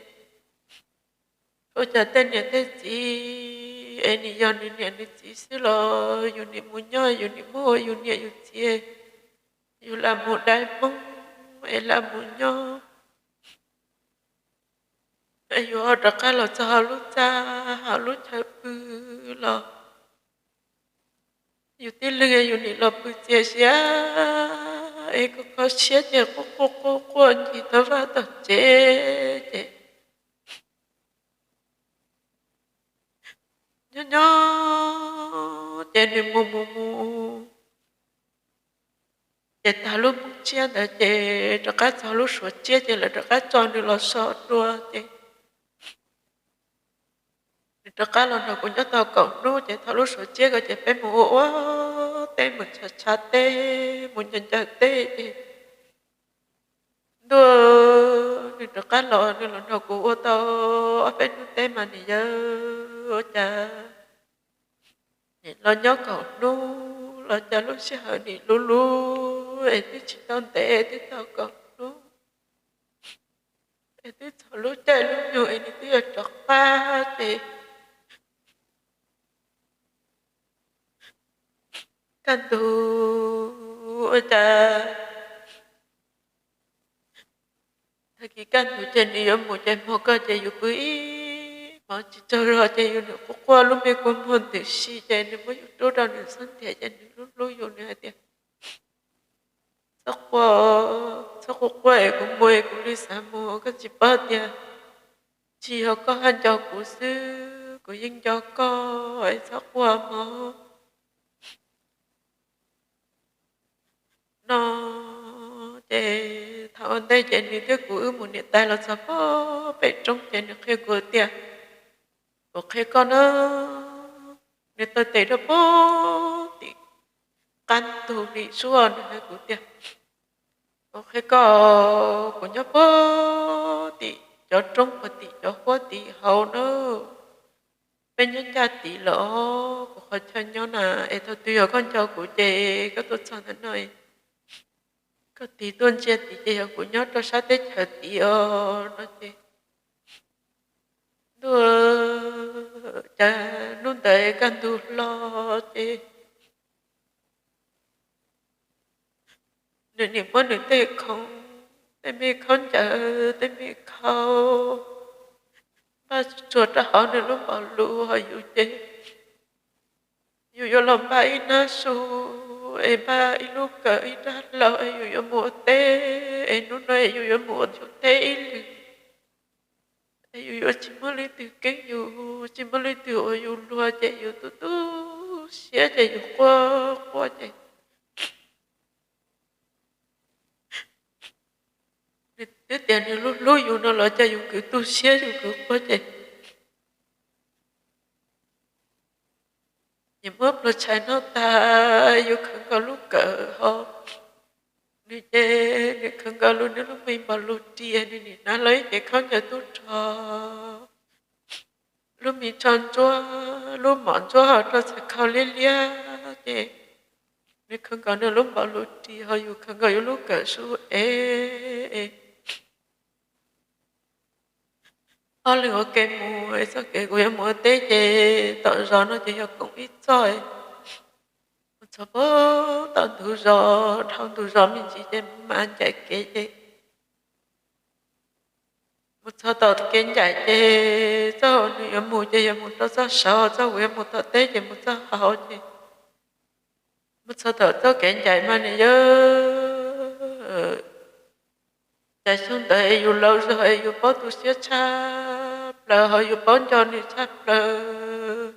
ua cas tej niam tej txiv es nim yog nws niam nws txiv xwb los yus nim mus nyob yus nim muab ua yus niam yus txiv, yus lam mus dai Hmoob es lam mus nyob, yus ho rov qab los txog hauv lub txaj hauv lub chaw pw los yus tib leeg yus nim los pw txias sia es kho kho siab ces quaj quaj quaj quaj ncig tau vaj tau tsev ces nyob nyob ces nws mus mus mus ces tag lub Hmoob tsiab ntawd ces rov qab txog lub Suav tsiab ces lawv rov qab tso nws los so dua ces nws rov qab los nrog kuv nyob tau kaum hnub ces thaum lub Suav tsiab ko ces peb mus ua ua teb, mus tshav tshav teb, mus ncaws ncaws teb ces ntuj, nws rov qab los, nws los nrog kuv ua tau ob peb hnub teb mas nim yog ua cas nim los nyob kaum hnub los cas lub sij hawm nim luv luv es twb tsis tau ntev twb tau kaum hnub es twb txog lub caij lub nyoog es nws twb yuav rov qab ces kaj ntug ua cas tag kis kaj ntug ces nws yuav mus ces hmo ko ces yus pw ib hmos tsis tsaug zog ces yus nim quaj quaj lub me kua muag ntws si ces nws muab yus rub rau nws txhob ntiag ces nws hlub hlub yus, nws hais tias, Txhob quaj, txhob quaj quaj es kuv mus es kuv li xav mus, koj tsis paub tias tsis yog koj haj nco kuv xwb, kuv yeej nco koj es txhob quaj mog no. Ces thaum ua ntej ces nws thiab kuv wb mus niam tais los txog pem roob ces nws qhia kuv tias, Kuv qhia koj na, nws taw tes rau pem tim qab ntug li suab, nws hais kuv tias, Kuv qhia koj, kuv nyob pem tim cov roob puag tim cov huab tim hauv nawb. peb nyob ncaj tid lawm, kuv qhov chaw nyob na, es thaum twg yog koj nco kuv ces koj tuaj txog ntawm no, koj tig tuaj ntsia tid ces yog kuv nyob rau sab teb chaws tid os no ces ntuj, cas hnub ntawd kaj ntug hlo ces nws nim muab nws tej khoom, tej me khaub ncaws, tej me khau npaj tsuag rau hauv nws lub npaum lus ho yus ces yus yuav los npaj ib hnab su es npaj ib lub kawm ib rab hlau es yus yuav mus ua teb, es hnub no es yus yuav mus ua yus teb ib lwm, es yus yuav tsis muaj leej twg keeb yus, tsis muaj leej twg ua yus luag ces yus tu tu siab ces yus quaj quaj ces nws twb tias nws hlub hlub yus no los cas yus kwv tu siab yus kwv quaj ces nws muab pluas tshais noj tag, yus khawv nkaus lub kawm ho nws ces nws khawv nkaus lub, nws lub me npaum lus ris, nws nim hnav los ib ce khaub ncaws tub rog, lub me tsho ntsuab, lub mom ntsuab ho rau txhais khau liab liab ces nws khawv nkaus nws lub npaum lus ris ho yus khawv nkaus yus lub kawm su es ob leeg ua ke mus, txoj kev kuv yuav mus ua teb ces tom zos no ces yog koom ib txoj, mus txog puag tom ntug zos, dhau ntug zos me ntsis ces mas ncaim kev ces mus txog tom kev ncaim ces txoj nws yuav mus ces yog mus rau txoj saud, txoj kuv yuav mus tom teb ces mus txoj hauv ces mus txog tom txoj kev ncaim mas nws yog cas xyoo ntawd es yus laus zog es yus paub tu siab tshaj plaws ho yus paub nco nws tshaj plaws.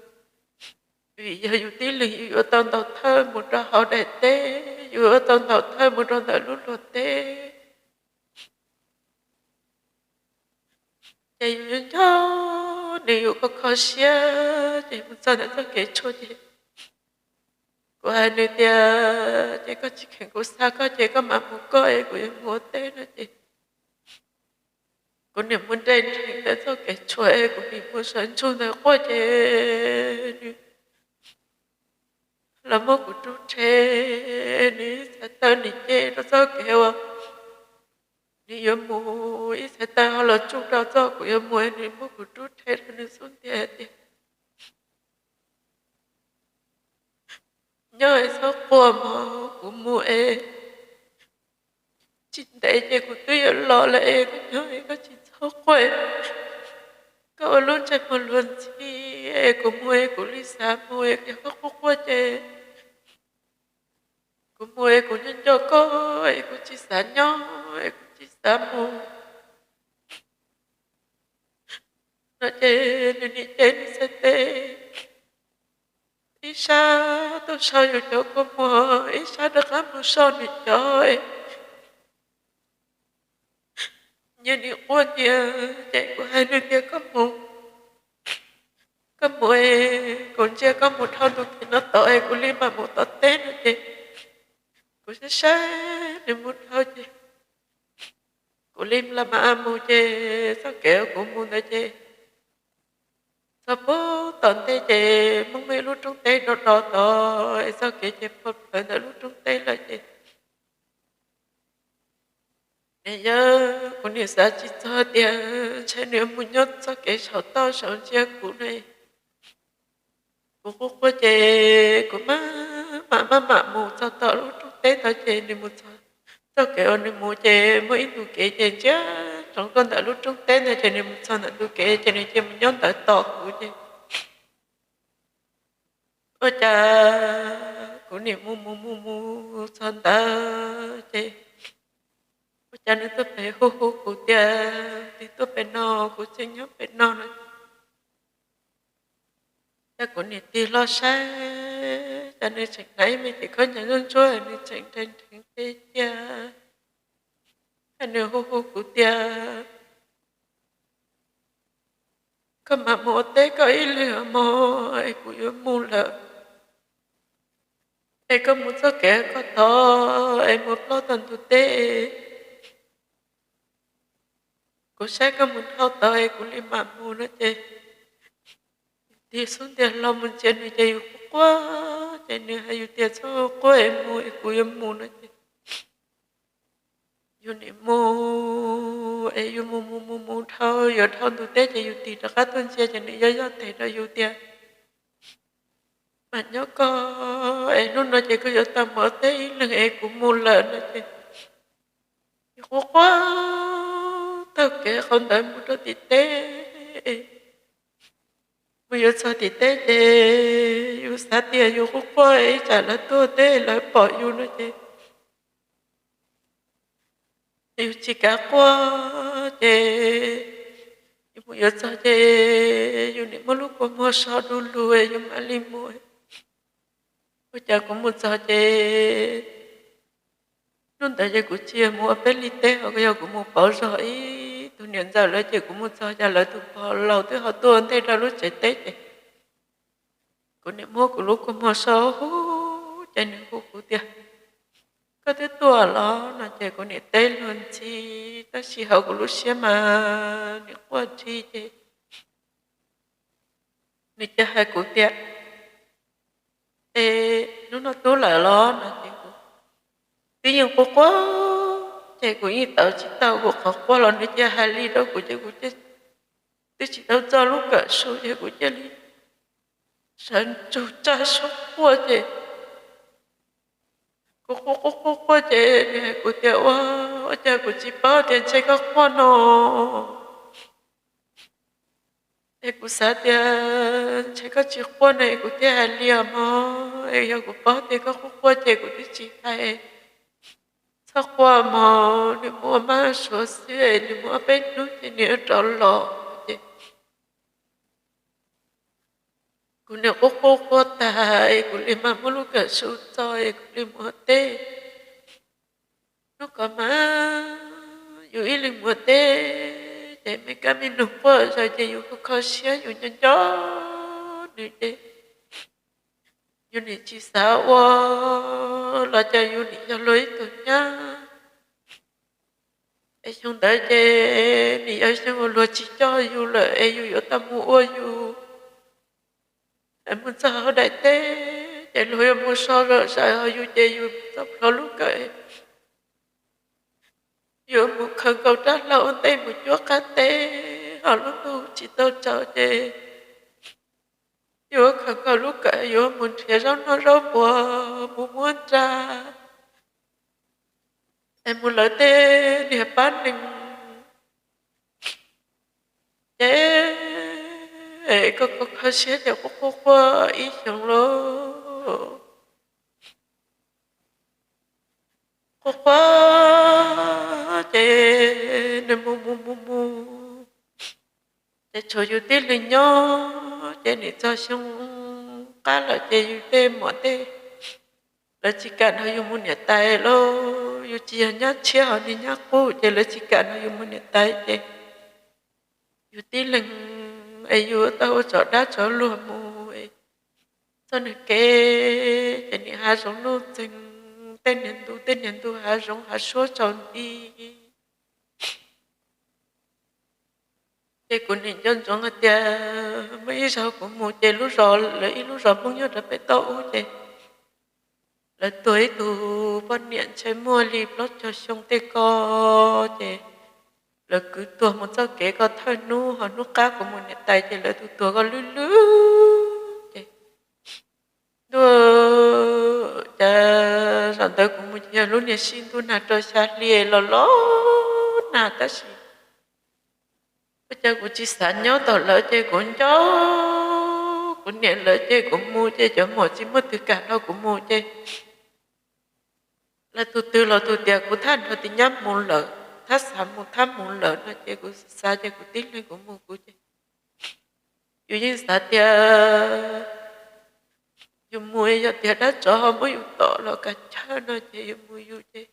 Vim yog yus tib leeg yus yuav tau ntaus thawj mus rau hauv daim teb, yus yuav tau ntaus thawj mus rau ntawm lub luag teb. Ces yus nco nws yus kho kho siab ces mus txog ntawm txoj kev tshuam ces kuv hais nws tias ces koj tsis kheev kuv xa koj ces koj mam mus koj es kuv yuav mus ua teb no ces kuv niam mus nres nrheev ntawm txoj kev tshuam es kuv nim mus sawv ntsug ntawd quaj ces nws los muab kuv rub rhe, nws ib txhais taw nws ce rau txoj kev uas nws yuav mus, ib txhais taw ho los tsuj rau txoj kuv yuav mus, nws muab kuv rub rhe rau nws xub ntiag tias nyob es txhob quaj mog, kuv mus es tsis ntev ces kuv twb yuav los lawm es koj nyob es koj tsis txhob quaj, koj ua lub ntsej muag luag ntxhi es kuv mus es kuv li xav mus es yog koj quaj quaj ces kuv mus es kuv nyob nco koj es kuv tsis xav nyob es kuv tsis xav mus no ces nws nim ce nws txhais tes ib sab tuaj sau yus cov kua muag ib sab rov qab mus sau nws cov. Nyias nim quaj nyias ces kuv hais nws tias koj mus, koj mus es kuv ntsia koj mus dhau tus kev no tod es kuv li mam mus tom teb no ces kuv saib saib nws mus dhau ces kuv li mam mus ces txoj kev kuv mus ntawd ces txog puag tom ntej ces muaj ib lub roob teb do do tod es txoj kev ces phua plawv ntawm lub roob teb lawm ces nws yog kuv nim xav tsis txog tias ntshe nws mus nyob txoj kev saum toj saum ntsia kuv ne. Kuv quaj quaj ces kuv maj mam maj mam mus txog tom lub roob teb tod ces nws mus txog txoj kev uas nws mus ces muaj ib ntu kev ces ntsia ntsoov tuaj ntawm lub roob teb ntawd ces nws mus txog ntawm ntu kev ces nws cia mus nyob ntawd tos kuv ces ua cas kuv nim mus mus mus mus txog ntawd ces ua cas nws tuaj pem hu hu kuv tias tig tuaj pem no, kuv tseem nyob pem no no. Cas kuv nim tig hlo saib cas nws tseem hnav ib me cev khaub ncaws ntsuab ntsuab, nws tseem nres nrheev qe cia, es nws hu hu kuv tias koj mam mus ua teb koj ib leeg mog es kuv yuav mus lawm, es koj mus txoj kev koj tod es mus plob tau ntug teb, kuv saib koj mus dhau tod es kuv li mam mus no ces tig xub ntiag hlo mus ntsia nws ces yus quaj quaj, ces nws hais yus tias txhob quaj es mus es kuv yuav mus no ces yus nim mus es yus mus mus mus mus dhau yuav dhau ntug teb ces yus tig rov qab tuaj ntsia ces nws yoj yoj tes rau yus tias mas nyob koj es hnub no ces koj yuav tau mus ua teb ib leeg es kuv mus lawm no ces yus quaj quaj taug kev qhov ntawd mus rau tim teb. Mus yuav txog tim teb ces yus xav tias yus quaj quaj ib tsam lawv tuaj teb lawv pom yus no ces yus tsis kav quaj ces yus mus yuav txog ces yus nim muab lub kua muag so du lug yus mam li mus. Ua cas kuv mus txog ces hnub ntawd ces kuv tsis yog mus ua peb li teb ho yog kuv mus pauv zog ib tug niam ntxawm lawv ces kuv mus txog cas lawv tus pog laus twb ho tuaj ntej rau lub tsev teb ces kuv nim muab kuv lub kua muag so huv ces nws hu kuv tias koj twb tuaj los no ces kuv nim teb luag ntxhi tab sis hauv kuv lub siab mas nim quaj dhi ces nws cia hais kuv tias es hnub no tub lawm los no ces kuv twb yeej quaj quaj ces kuv yeej tawv tsis tau kuv qhov quaj los nws cia hais li rau kuv ces kuv twb tsis tau txog lub kawm su ces kuv cia li sawv ntsug tsa suab quaj ces kuv quaj quaj quaj quaj ces nws hais kuv tias ua, ua cas kuv tsis paub tias ntshe koj quaj no es kuv xav tias ntshe koj tsis quaj no es kuv thiaj hais li os mog, es yog kuv paub tias koj quaj quaj ces kuv twb tsis hais. Txhob quaj mog, nws mus ua mab suav xwb es nws mus ob peb hnub ces nws rov los ces kuv nim quaj quaj quaj tag es kuv li mam muab lub kawm su txo es kuv li mus ua teb. Hnub ko mas yus ib leeg mus ua teb ces me kab me noog quaj zog ces yus kuj kho siab yus nco nco nws ces yus nim tsis xav ua los cas yus nim yog luag ib tug nyab es xyoo ntawd ces nim yog xyoo uas luag tsis coj yus lawm es yus yuav tau mus ua yus es mus txog hauv daim teb ces luag yuav mus so zom zaws ho yus ces yus txoj plhuav lub kawm yuav mus khaws nkaus rab hlau ua ntej mus cuab qab teb ho lub ntuj tsis tau tsaus ces yuav khaws nkaus lub kawm yuav mus nrhiav zaub noj zaub puas mus muab nra es mus lawv tej niag pab neeg ces koj kho kho siab ces quaj quaj quaj ib xyoos lauj. Quaj quaj ces nws mus mus mus mus ces tshuav yus tib leeg nyob ces nim txog xyoo qab lawm ces yus tej muam tej lawv tsis kam nrog yus mus niam tais lauj. Yus tsis yog nyab tshiab ho niag nyab qub ces lawv tsis kam nrog yus mus niam tais ces yus tib leeg es yus tau ua tsom dab tsom luag mus txoj niag kev ces nim hav zoov nuj txeeg tej niag ntu tej niag ntu hav zoov hav suab tsaus nti ces kuv nim nco ntsoov hais tias muaj ib zaug kuv mus ces lub zos lawv ib lub zos Hmoob nyob rau pem toj ub ces lawv tuag ib tug poj niam ntshe muaj li plaub caug xyoo tej ko ces lawv kwv tuag mus txoj kev ko thawj hnub ho hnub qab kuv mus niam tais ces lawv tus tuag ko lwj lwj ces ntuj, cas zaum ntawd kuv mus ces yog lub niag sij ntuj nag rau xya hli los los nag tab sis ua cas kuv tsis xav nyob tom lawv ces kuv nco kuv niam lawv ces kuv mus ces cov muam tsis muaj twg kam nrog kuv mus ces lawv tus twg los tus tias kuv thab nrog tus nyab mus lawm, thab xav mus thab mus lawm no ces kuv xav ces kuv tib leeg kuv mus kuv ces yus yeej xav tias yus mus yog tias dab tsov ho muab yus tom los kav chawj no ces yus mus yus ces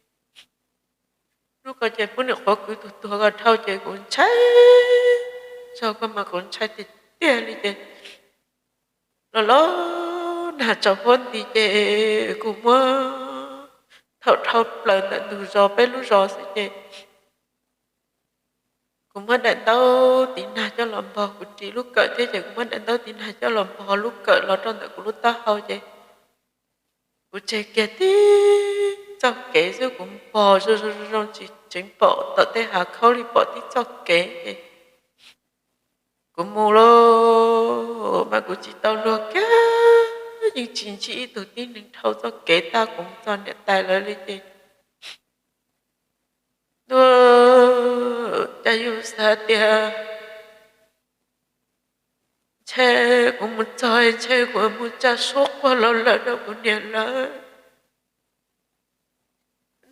hnub ko ces pub niam qhuav kwv tus tuag ko dhau ces kuv ntshai, zaug ko mas kuv ntshai tiag tiag li ces los los nag tsaus huab nti ces kuv muab thaum dhau plaws ntawm ntug zos peb lub zos xwb ces kuv muab daim ntaub tiv nag coj los npog, kuv ris lub kawm thiab ces kuv muab daim ntaub tiv nag coj los npog lub kawm los rau ntawm kuv lub taub hau ces kuv tseg kiag tib txoj kev xwb, kuv npog zoo zoo zoo tsis tseev pom tom tej hav khaub li, pom tib txoj kev ces kuv mus lauj, mas kuv tsis tau luag kiag, yeej tsis ntsib ib tug tib neeg dhau txoj kev tag kuv mus txog niam tais lawv li ces, cas yus xav tias ntshe kuv mus txog ntshe kuv mus tsa suab quaj los lawm rau kuv niam lawv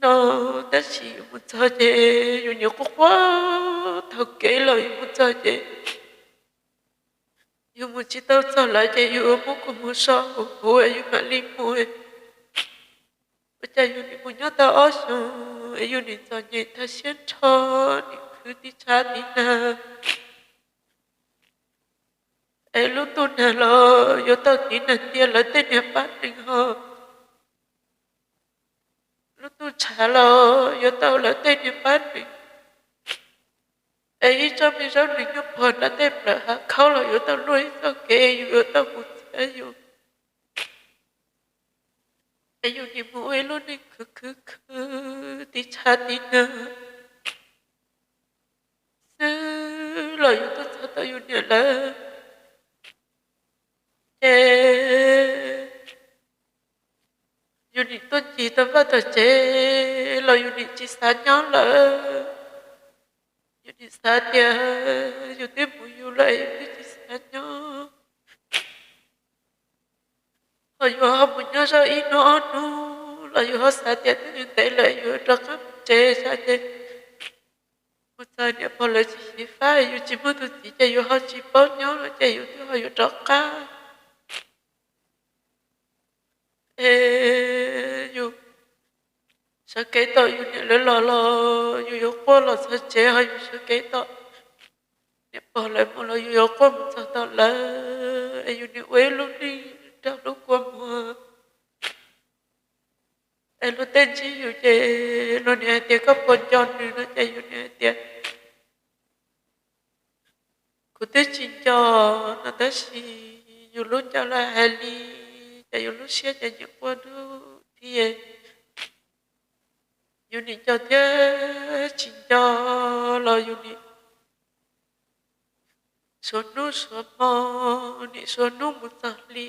no, tab sis yus mus txog ces yus niam quaj quaj taug kev los yus mus txog ces yus mus tsis tau txog lawv ces yus muab kuv mus so huv huv yus mam li mus. Ua cas yus nim mus nyob tau ob xyoos es yus nim txom nyem tag siab nrho, nim khwv tiv tshav tiv nag, es lub ntuj nag los yuav tau tiv nag tiag lawv tej niag pab neeg ho, lub ntuj tshav los yuav tau lawv tej niag pab neeg, es ib tsob me zaub neeg nyob pog nram tej plawv hav khaub los yuav tau luaj ib txoj kev yus yuav tau mus txog yus. Es yus nim mus ua ib lub neej khwv khwv khwv tiv tshav tiv nag xwb los yus tuaj txog tau yus niam lawv ces yus nim tuaj ncig tau vaj tau tsev los yus nim tsis xav nyob lawm. Yus nim xav tias yus twb mus yus lawm yus twb tsis xav nyob. Ho yus ho mus nyob zoj ib hnub ob hnub los yus ho xav tias twb ntev lawm yus rov qab mus tsev xav ces mus txog niam pog lawv tsis xyiv fab yus tsis muaj tus txiv ces yus ho tsis paub nyob no ces yus twb ho yuav rov qab. Es yus sawv kev tom yus niam lawv los los yus yuav quaj los txog tsev ho yus sawv kev tom niam pog lawv mus los yus yuav quaj mus txog tom lawv es yus nim ua ib lub neej raug lub kua muag. Es luag tej ntsib yus ces luag nim hais tias koj puas nco nws no ces yus nim hais tias kuv twb tsis nco no tab sis yus lub ncauj lawv hais li ces yus lub siab ces nyiam quaj dub thiab. Yus nim nco thiab tsis nco los yus nim suav hnub suav hmo, nim suav hnub mus txog hli,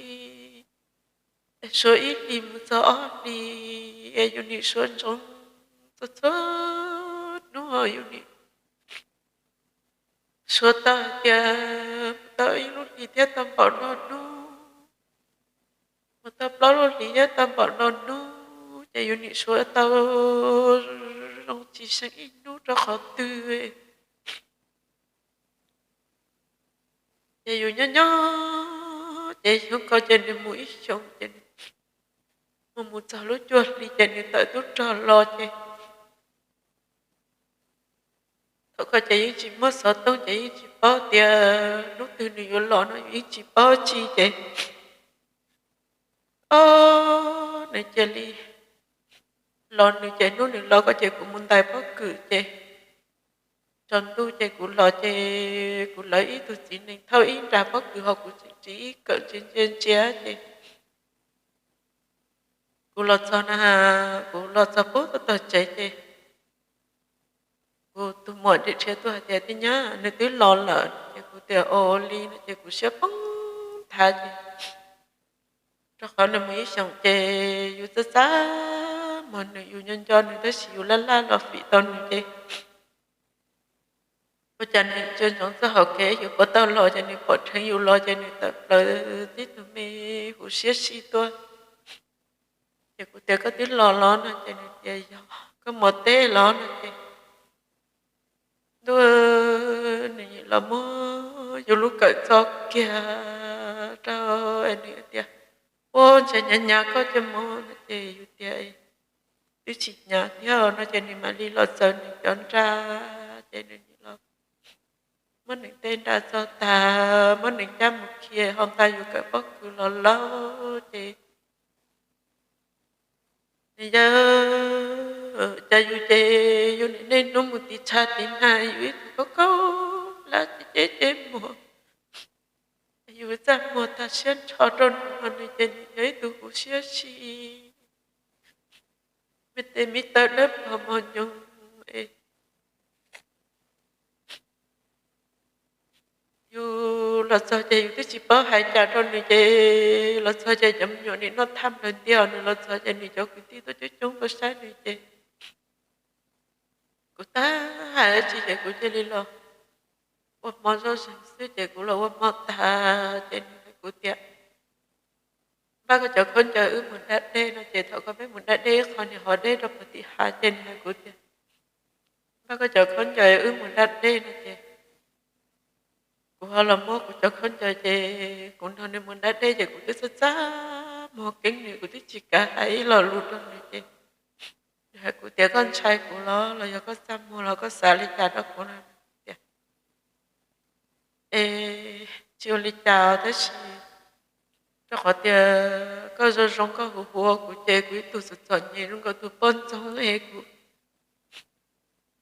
es suav ib hlis mus txog ob hlis, es yus nim suav ntsoov txhua txhua hnub ho yus nim suav tau hais tias mus tau ib lub hlis thiab tau npaum no hnub, mus tau plaub lub hlis thiab tau npaum no hnub ces yus nim suav tau zoo tsis seem ib hnub rau qhov twg. Ces yus nyob nyob ces xyoo ko ces nws mus ib xyoos ces mus mus txog lub cuaj hli ces nws tawm tub rog los ces thaum ko ces yeej tsis muaj xov tooj ces yeej tsis paub tias hnub twg nws yuav los no yus yeej tsis paub tsi ces, o, nws cia li los nws ces hnub nws los ko ces kuv mus ntais pob kws ces tsaus ntuj ces kuv los ces kuv lawv ib tug txiv nees thauj ib nra pob kws ho kuv tseem ris ib kawm ntsia ntsia ntsia ces kuv los txog na, kuv los txog pub tau tog tsev ces kuv tus muam nrim rhiav tuaj hais tias tij nyab nws twb los lawm ces kuv tias ua li no ces kuv siab poob nthav ces rau qhov nws mus ib xyoos ces yus txaj txaj muag nws, yus nco nco nws tab sis yus laj laj los fim tau nws ces ua cas nws tsa ntsoov txoj hauv kev yus puas tau los ces nws pom dheev yus los ces nws tawm plaws tib tug me huv siab sij tuaj. Ces kuv tias koj twb los los no ces nws tias yog, koj mus teb los no ces ntuj, nws los muab yus lub kawm txo kiag rau, nws tias ua ntshe nyav nyav koj coj mus no ces yus tias twb tsis nyav thiab no ces nws mam li los txaws nws cov nra ces nws los muab nws tej nra txo tag muab nws cab mus khi hau nqa yus kawm pob kws los lauj ces nws yawg, cas yus ces yus niaj hnub mus tiv tshav tiv nag yus ib tug kaub kaub plab ceb ceb muag. Yus txaj muag tag siab nrho rau nws, nws ces nws yog ib tug huv siab si, me tes me taw dawb paug mos nyoos. Yus los txog ces yus twb tsis paub hais cas rau nws ces los txog ces cov me nyuam nim noj thaj nplawg ntiag, nws los txog ces nws cov kwv tij tuaj coob coob tuaj saib nws ces kuv tab hais dab tsi ces kuv cia li los ua hmo zoj zeeg xwb ces kuv los ua hmo tag ces nws hais kuv tias, npaj koj cov khaub ncaws wb mus da dej no ces thaum koj peb mus da dej ib qho niag hov dej rau puag tim hav ces nws hais kuv tias, npaj koj cov khaub ncaws wb mus da dej no ces kuv ho los muab kuv cov khaub ncaws ces kuv nrog nws mus da dej ces kuv twb txaj txaj muag keeb nws, kuv twb tsis kav hais ib lo lus rau nws ces nws hais kuv tias, koj ntshai kuv los los yog koj txaj muag los koj xav li cas rau kuv no? Tias, es tsis ua li cas tab sis rau qhov tias koj zoo zoo koj hu hu ua kuv ces kuv ib tug txom txom nyem zoo nkaus tus poj ntxoog es kuv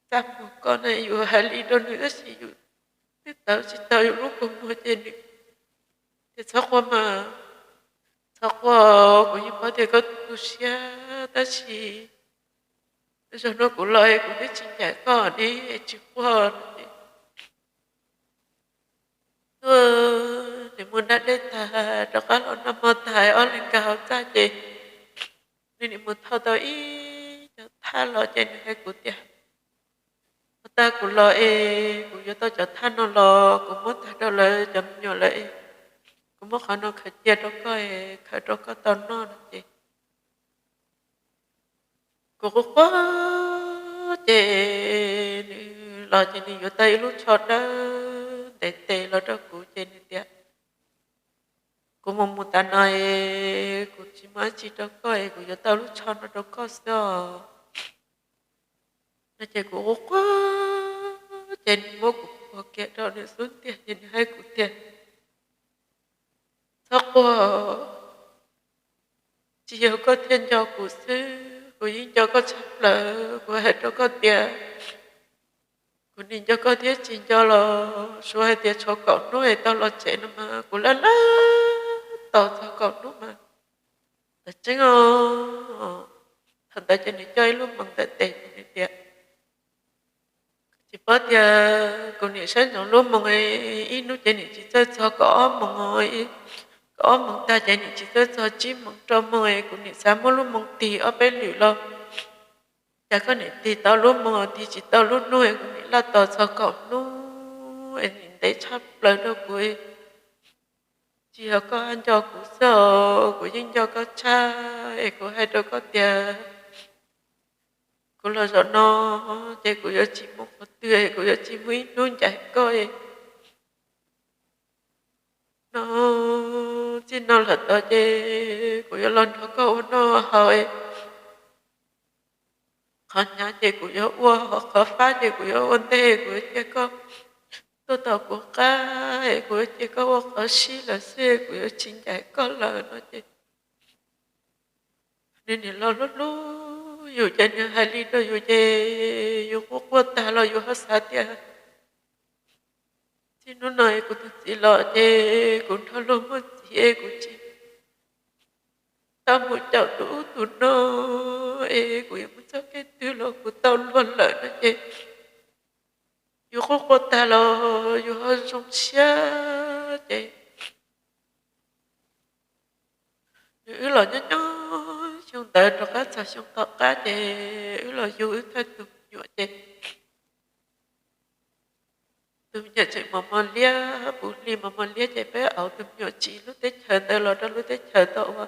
txaj muag koj na. Yus hais li rau nws tab sis yus twb tawv tsis tau yus lub kua muag ces nws tias, txhob quaj mas, txhob quaj, kuv yeej paub tias koj tu siab tab sis zaum no kuv los es kuv twb tsis ncaim koj ne, tsis quaj no ces tuaj, nws mus da dej tag rov qab los noj hmo tag ob leeg nkag hauv txaj ces nws nim mus thau tau ib cov thaj los ces nws hais kuv tias, ua tag kuv los es kuv yuav tau cov thaj no los kuv muab tag rau lawv cov me nyuam lawm es kuv muab qhov no khaws cia rau koj es khaws rau koj tau noj no ces kuv quaj quaj ces nws los ces nws yuav tau ib lub tsho dawb ntev tes los rau kuv ces nws tias, kuv mus mus tas no es kuv tsis muaj dab tsi rau koj es kuv yuav tau lub tsho no rau koj xwb os. No ces kuv quaj quaj ces nws muab kuv puag kiag rau nws xub ntiag ces nws hais kuv tias, txhob quaj, tsis yog koj thiaj nco kuv xwb, kuv yeej nco koj tshaj plaws. Kuv hais rau koj tias kuv nim nco koj thiab tsis nco los suav hais tias tshuav kaum hnub es tau los tsev no mas kuv laj laj tos txog kaum hnub mas tawm tseeb os. Thaum ntawd ces nws coj ib lub moos ntawm tes ces nws tias, tsis paub tias kuv nim saib ntsoov lub moos, ib hnub ces nim tsis txawj txog kaum ob moos, kaum ob moos tag ces nim tsis txawj txog tsib moos rau moos es kuv nim xav muab lub moos tig ob peb lwm los cas koj nim tig tau lub moos tig tsis tau lub hnub es kuv nim laj tos txog kaum hnub es nim ntev tshaj plaws rau kuv. Tsis yog koj nco kuv xwb os, kuv yeej nco koj tshaj es kuv hais rau koj tias kuv los zaum no ces kuv yuav tsis mus qhov twg es kuv yuav tsis muaj ib hnub ncaim koj no. Txij no lawm tod ces kuv yuav los nrog koj ua noj haus es qhov hnyav ces kuv yuav ua, qhov fab ces kuv yuav ua ntej, kuv yuav cia koj tuaj tom kuv qab es kuv yuav cia koj ua qhov sib lawm xwb, kuv yuav tsis ncaim koj lawm no ces nws nim los hlub hlub yus ces nws hais li rau yus ces yus quaj quaj tag los yus ho xav tias txij hnub no es kuv tus txiv los ces kuv nrog luag muaj txiv es kuv tsis tau mus caum tus ub tus no es kuv yuav mus txoj kev twg los kuv tau luag lawm no ces yus quaj quaj tag los yus ho zoo siab ces nws wb los nyob nyob xyoo ntawd rov qab txog xyoo tom qab ces wb los yug wb thawj tus me nyuam ces tus me nyuam tseem mos mos liab, puv hli mos mos liab ces peb auv tus me nyuam tsiv lub teb chaws ntawd los rau lub teb chaws tau ua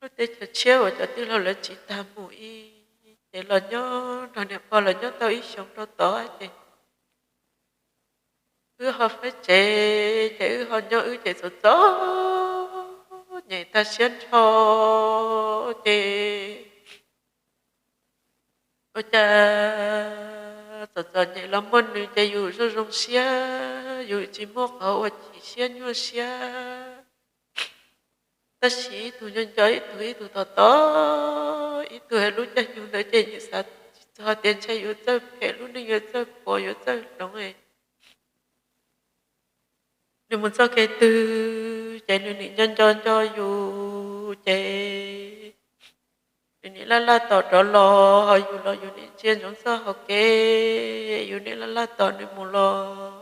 lub teb chaws tshiab uas cov tij laug lawv tsiv tag mus ib ces los nyob nrog niam pog lawv nyob tau ib xyoos rau tod ces wb ho faib tsev ces wb ho nyob wb ces txom txom nyem tag siab nrho ces ua cas txom txom nyem los muaj nws ces yus zoo zoo siab, yus tsis muaj qhov ua chim siab nyuaj siab. Tab sis ib tug nco nco ib tug, ib tug tos tos ib tug, lub caij nyoog ntawd ces yus xav tsis tuag tias ntshe yuav txawj phem, lub neej yuav txawj puas yuav txawj hloov. Nws mus txoj kev twg ces nws nim nco nco nco yus ces nws nim laj laj tos rov los, ho yus los yus nim ntsia ntsoov txoj hauv kev, yus nim laj laj tos nws mus los.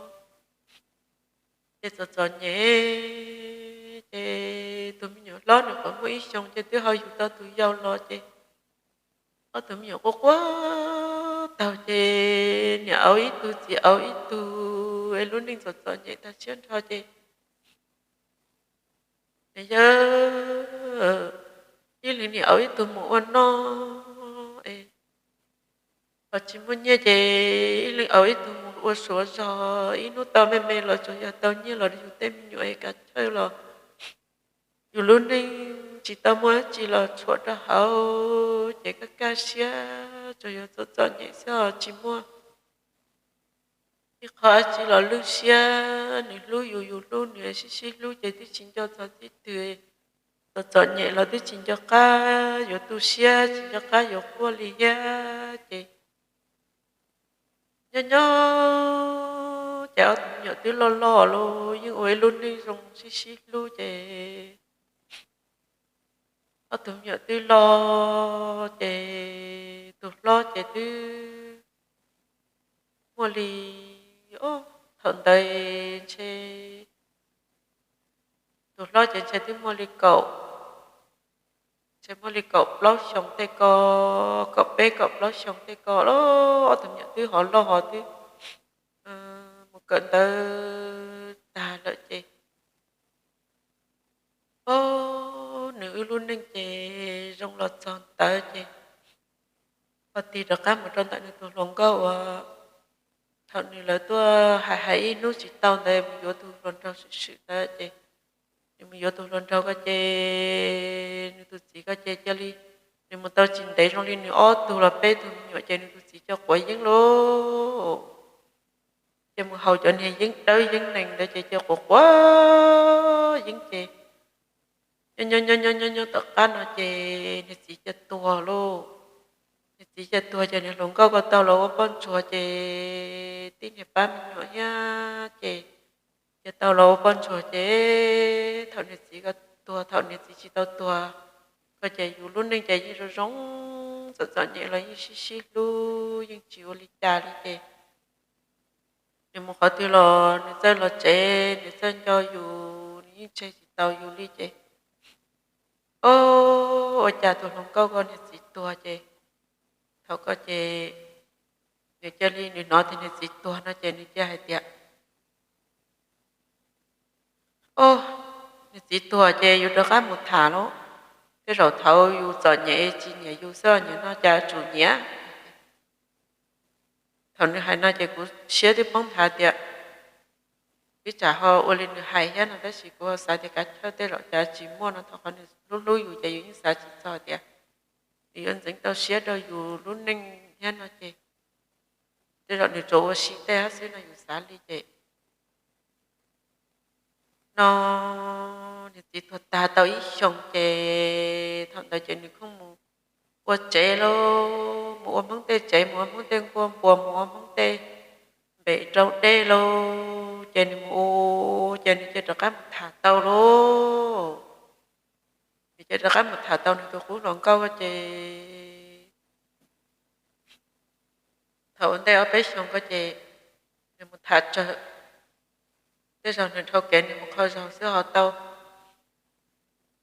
Ces txom txom nyem, ces tus me nyuam hlob nws qhuav muaj ib xyoos ces twb ho yug tau tus yau los ces ob tug me nyuam quaj quaj taug ces niam auv ib tug txiv auv ib tug, es lub neej txom txom nyem tag siab nrho ces nws yawg ib leeg niam auv ib tug mus ua noj es ho tsis muaj nyiaj ces ib leeg auv ib tug mus ua suav zog, ib hnub tau me me los tsuas yog tau nyiaj los yug tej me nyuam es kav chawj los yus lub neej tsis tau muaj dab tsi los tshuam rau hauv ces kaj kaj siab, tsuas yog txom txom nyem xwb os tsis muaj ib qho dab tsi los lwj siab. Nws hlub yus, yus hlub nws, sib sib hlub ces twb tsis nco txog txij twg. Txom txom nyem los twb tsis nco qab yuav tu siab, tsis nco qab yuav quaj li thiab ces nyob nyob ces ob tug me nyuam twb loj loj los yeej ua ib lub neej zoo sib sib hlub ces ob tug me nyuam twb loj ces tus hlob ces twb muaj li, thaum ntawd ntshe tus hlob ces ntshe twb muaj li kaum, ntshe muaj li kaum plaub xyoos tej ko, kaum peb kaum plaub xyoos tej ko los ob tug me nyuam twb ho loj ho twb mus kawm ntawv tag lawm ces o, nws wb lub neej ces zoo los txog ntawd ces ho tig rov qab mus rau ntawm nws tus hluas nkauj uas thaum nws lawv tuaj hais hais ib hnub tsis tau ntawd mus yuav tus hluas nraug swm swm ntawd ces nws mus yuav tus hluas nraug ko ces nws tus txiv ko ces cia li nws mus tau tsis ntev zoo li nws ob tug los peb tug me nyuam ces nws tus txiv coj quav yeeb lauj. Ces mus haus cov niag yeeb dawb yeeb nees ntawd ces cia quav quav yeeb ces nyob nyob nyob nyob nyob tom qab no ces nws txiv cia tuag lauj. Nws txiv cia tuag ces nws hluas nkauj ko tau los ua poj ntsuag ces tib niag pab me nyuam thiab ces cia tau los ua poj ntsuag ces thaum nws txiv ko tuag, thaum nws txiv tsis tau tuag ko ces yus lub neej ces yeej zoo zoo, txom txom nyem los yeej sib sib hlub yeej tsis ua li cas li ces nws mus qhov twg los nws txawj los tsev, nws txawj nco yus, nws yeej tseg tsis tau yus li ces o, ua cas tus hluas nkauj ko niag txiv tuag ces thaum ko ces nws cia li nws hnov tias nws txiv tuag no ces nws cia hais tias o, nws txiv tuag ces yus rov qab mus tham lauj, tej zaum thaum yus txom nyem tsis nyiam yus xwb, nyiam no cas tsum nyiam. Thaum nws hais no ces kuv siab twb poob nthav tias ib tsam ho ua li nws hais thiab no tab sis kuv xav tias kav chawj tej zaum cas tsis muaj no, thaum qhov nws hlub hlub yus ces yus yeej xav tsis txog tias nws yuav ntxeev tau siab rau yus lub neej thiab no ces tej zaum nws tsuas ua si tej hab xwb no yus xav li ces no nws txiv tuag tag tau ib xyoos ces thaum ntawd ces nws khooj mus ua tsev lauj, mus ua Hmoob tej tsev, mus ua Hmoob tej nkuaj npuas, mus ua Hmoob tej npem rau dej lauj, ces nws mus ua ces nws cia rov qab mus tham tau lauj. Nws cia rov qab mus tham tau nws tus qub hluas nkauj ces thaum ua ntej ob peb xyoos ko ces nws mus tham tsawg, tej zaum nws dhau kev nws mus qhov zaug xwb ho tau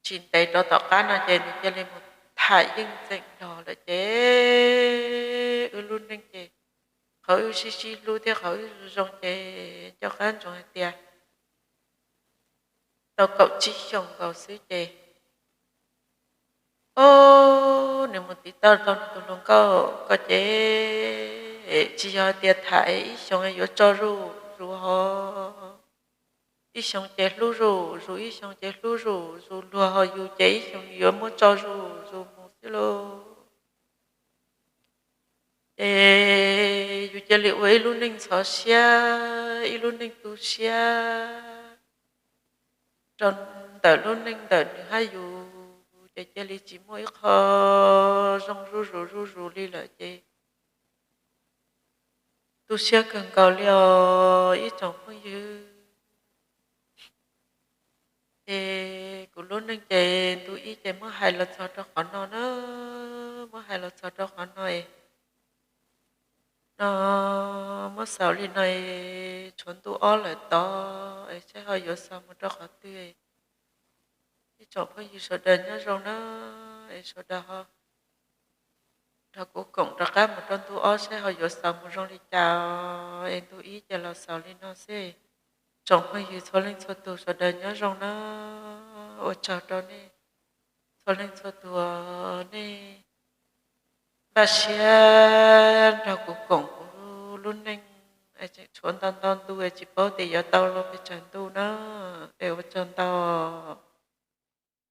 tsis ntev rov tom qab no ces nws cia li mus tham yeej txeem los lawm ces wb lub neej ces qhov wb sib sib hlub thiab qhov wb zoo ces nco qab ntsoov hais tias tau kaum tsib xyoos nkaus xwb ces o, nws mus tiv tauj tau nws tus hluas nkauj ko ces tsis yog hais tias tham ib xyoos yuav tso zuj zus ho, ib xyoos ces hlub zuj zus, ib xyoos ces hlub zuj zus luag ho yus ces ib xyoos yuav muab tso zuj zus mus xwb lauj. Ces yus cia li ua ib lub neej ntxhov siab, ib lub neej tu siab rau ntawm lub neej ntawm nws hab yus, ces cia li tsis muaj ib qho zoo zuj zus zuj zus li lawm ces Tu siab kawg nkaus li os ib tsoom phooj ywg. Ces kuv lub neej ces ntu ib ces muab hais los txog rau qhov no na, muab hais los txog rau qhov no es, no, muab xaus li no es tshuav ntu ob lawm tod es saib ho yuav xaus mus rau qhov twg. Ib tsoom phooj ywg sawv daws nyob zoo na, es sawv daws ho nrog kuv koom rov qab mus rau ntu ob saib ho yuav xaus mus zoo li cas. Es ntu ib ces los xaus li no xwb. Tsoom phooj ywg txhua leej txhua tus sawv daws nyob zoo na, ua tsaug rau nej txhua leej txhua tus nej npaj siab nrog kuv koom kuv lub neej es tseem tshuav ntau ntau ntu es tsis paub tias yuav tau los pes tsawg ntu na, es ua tsaug ntau.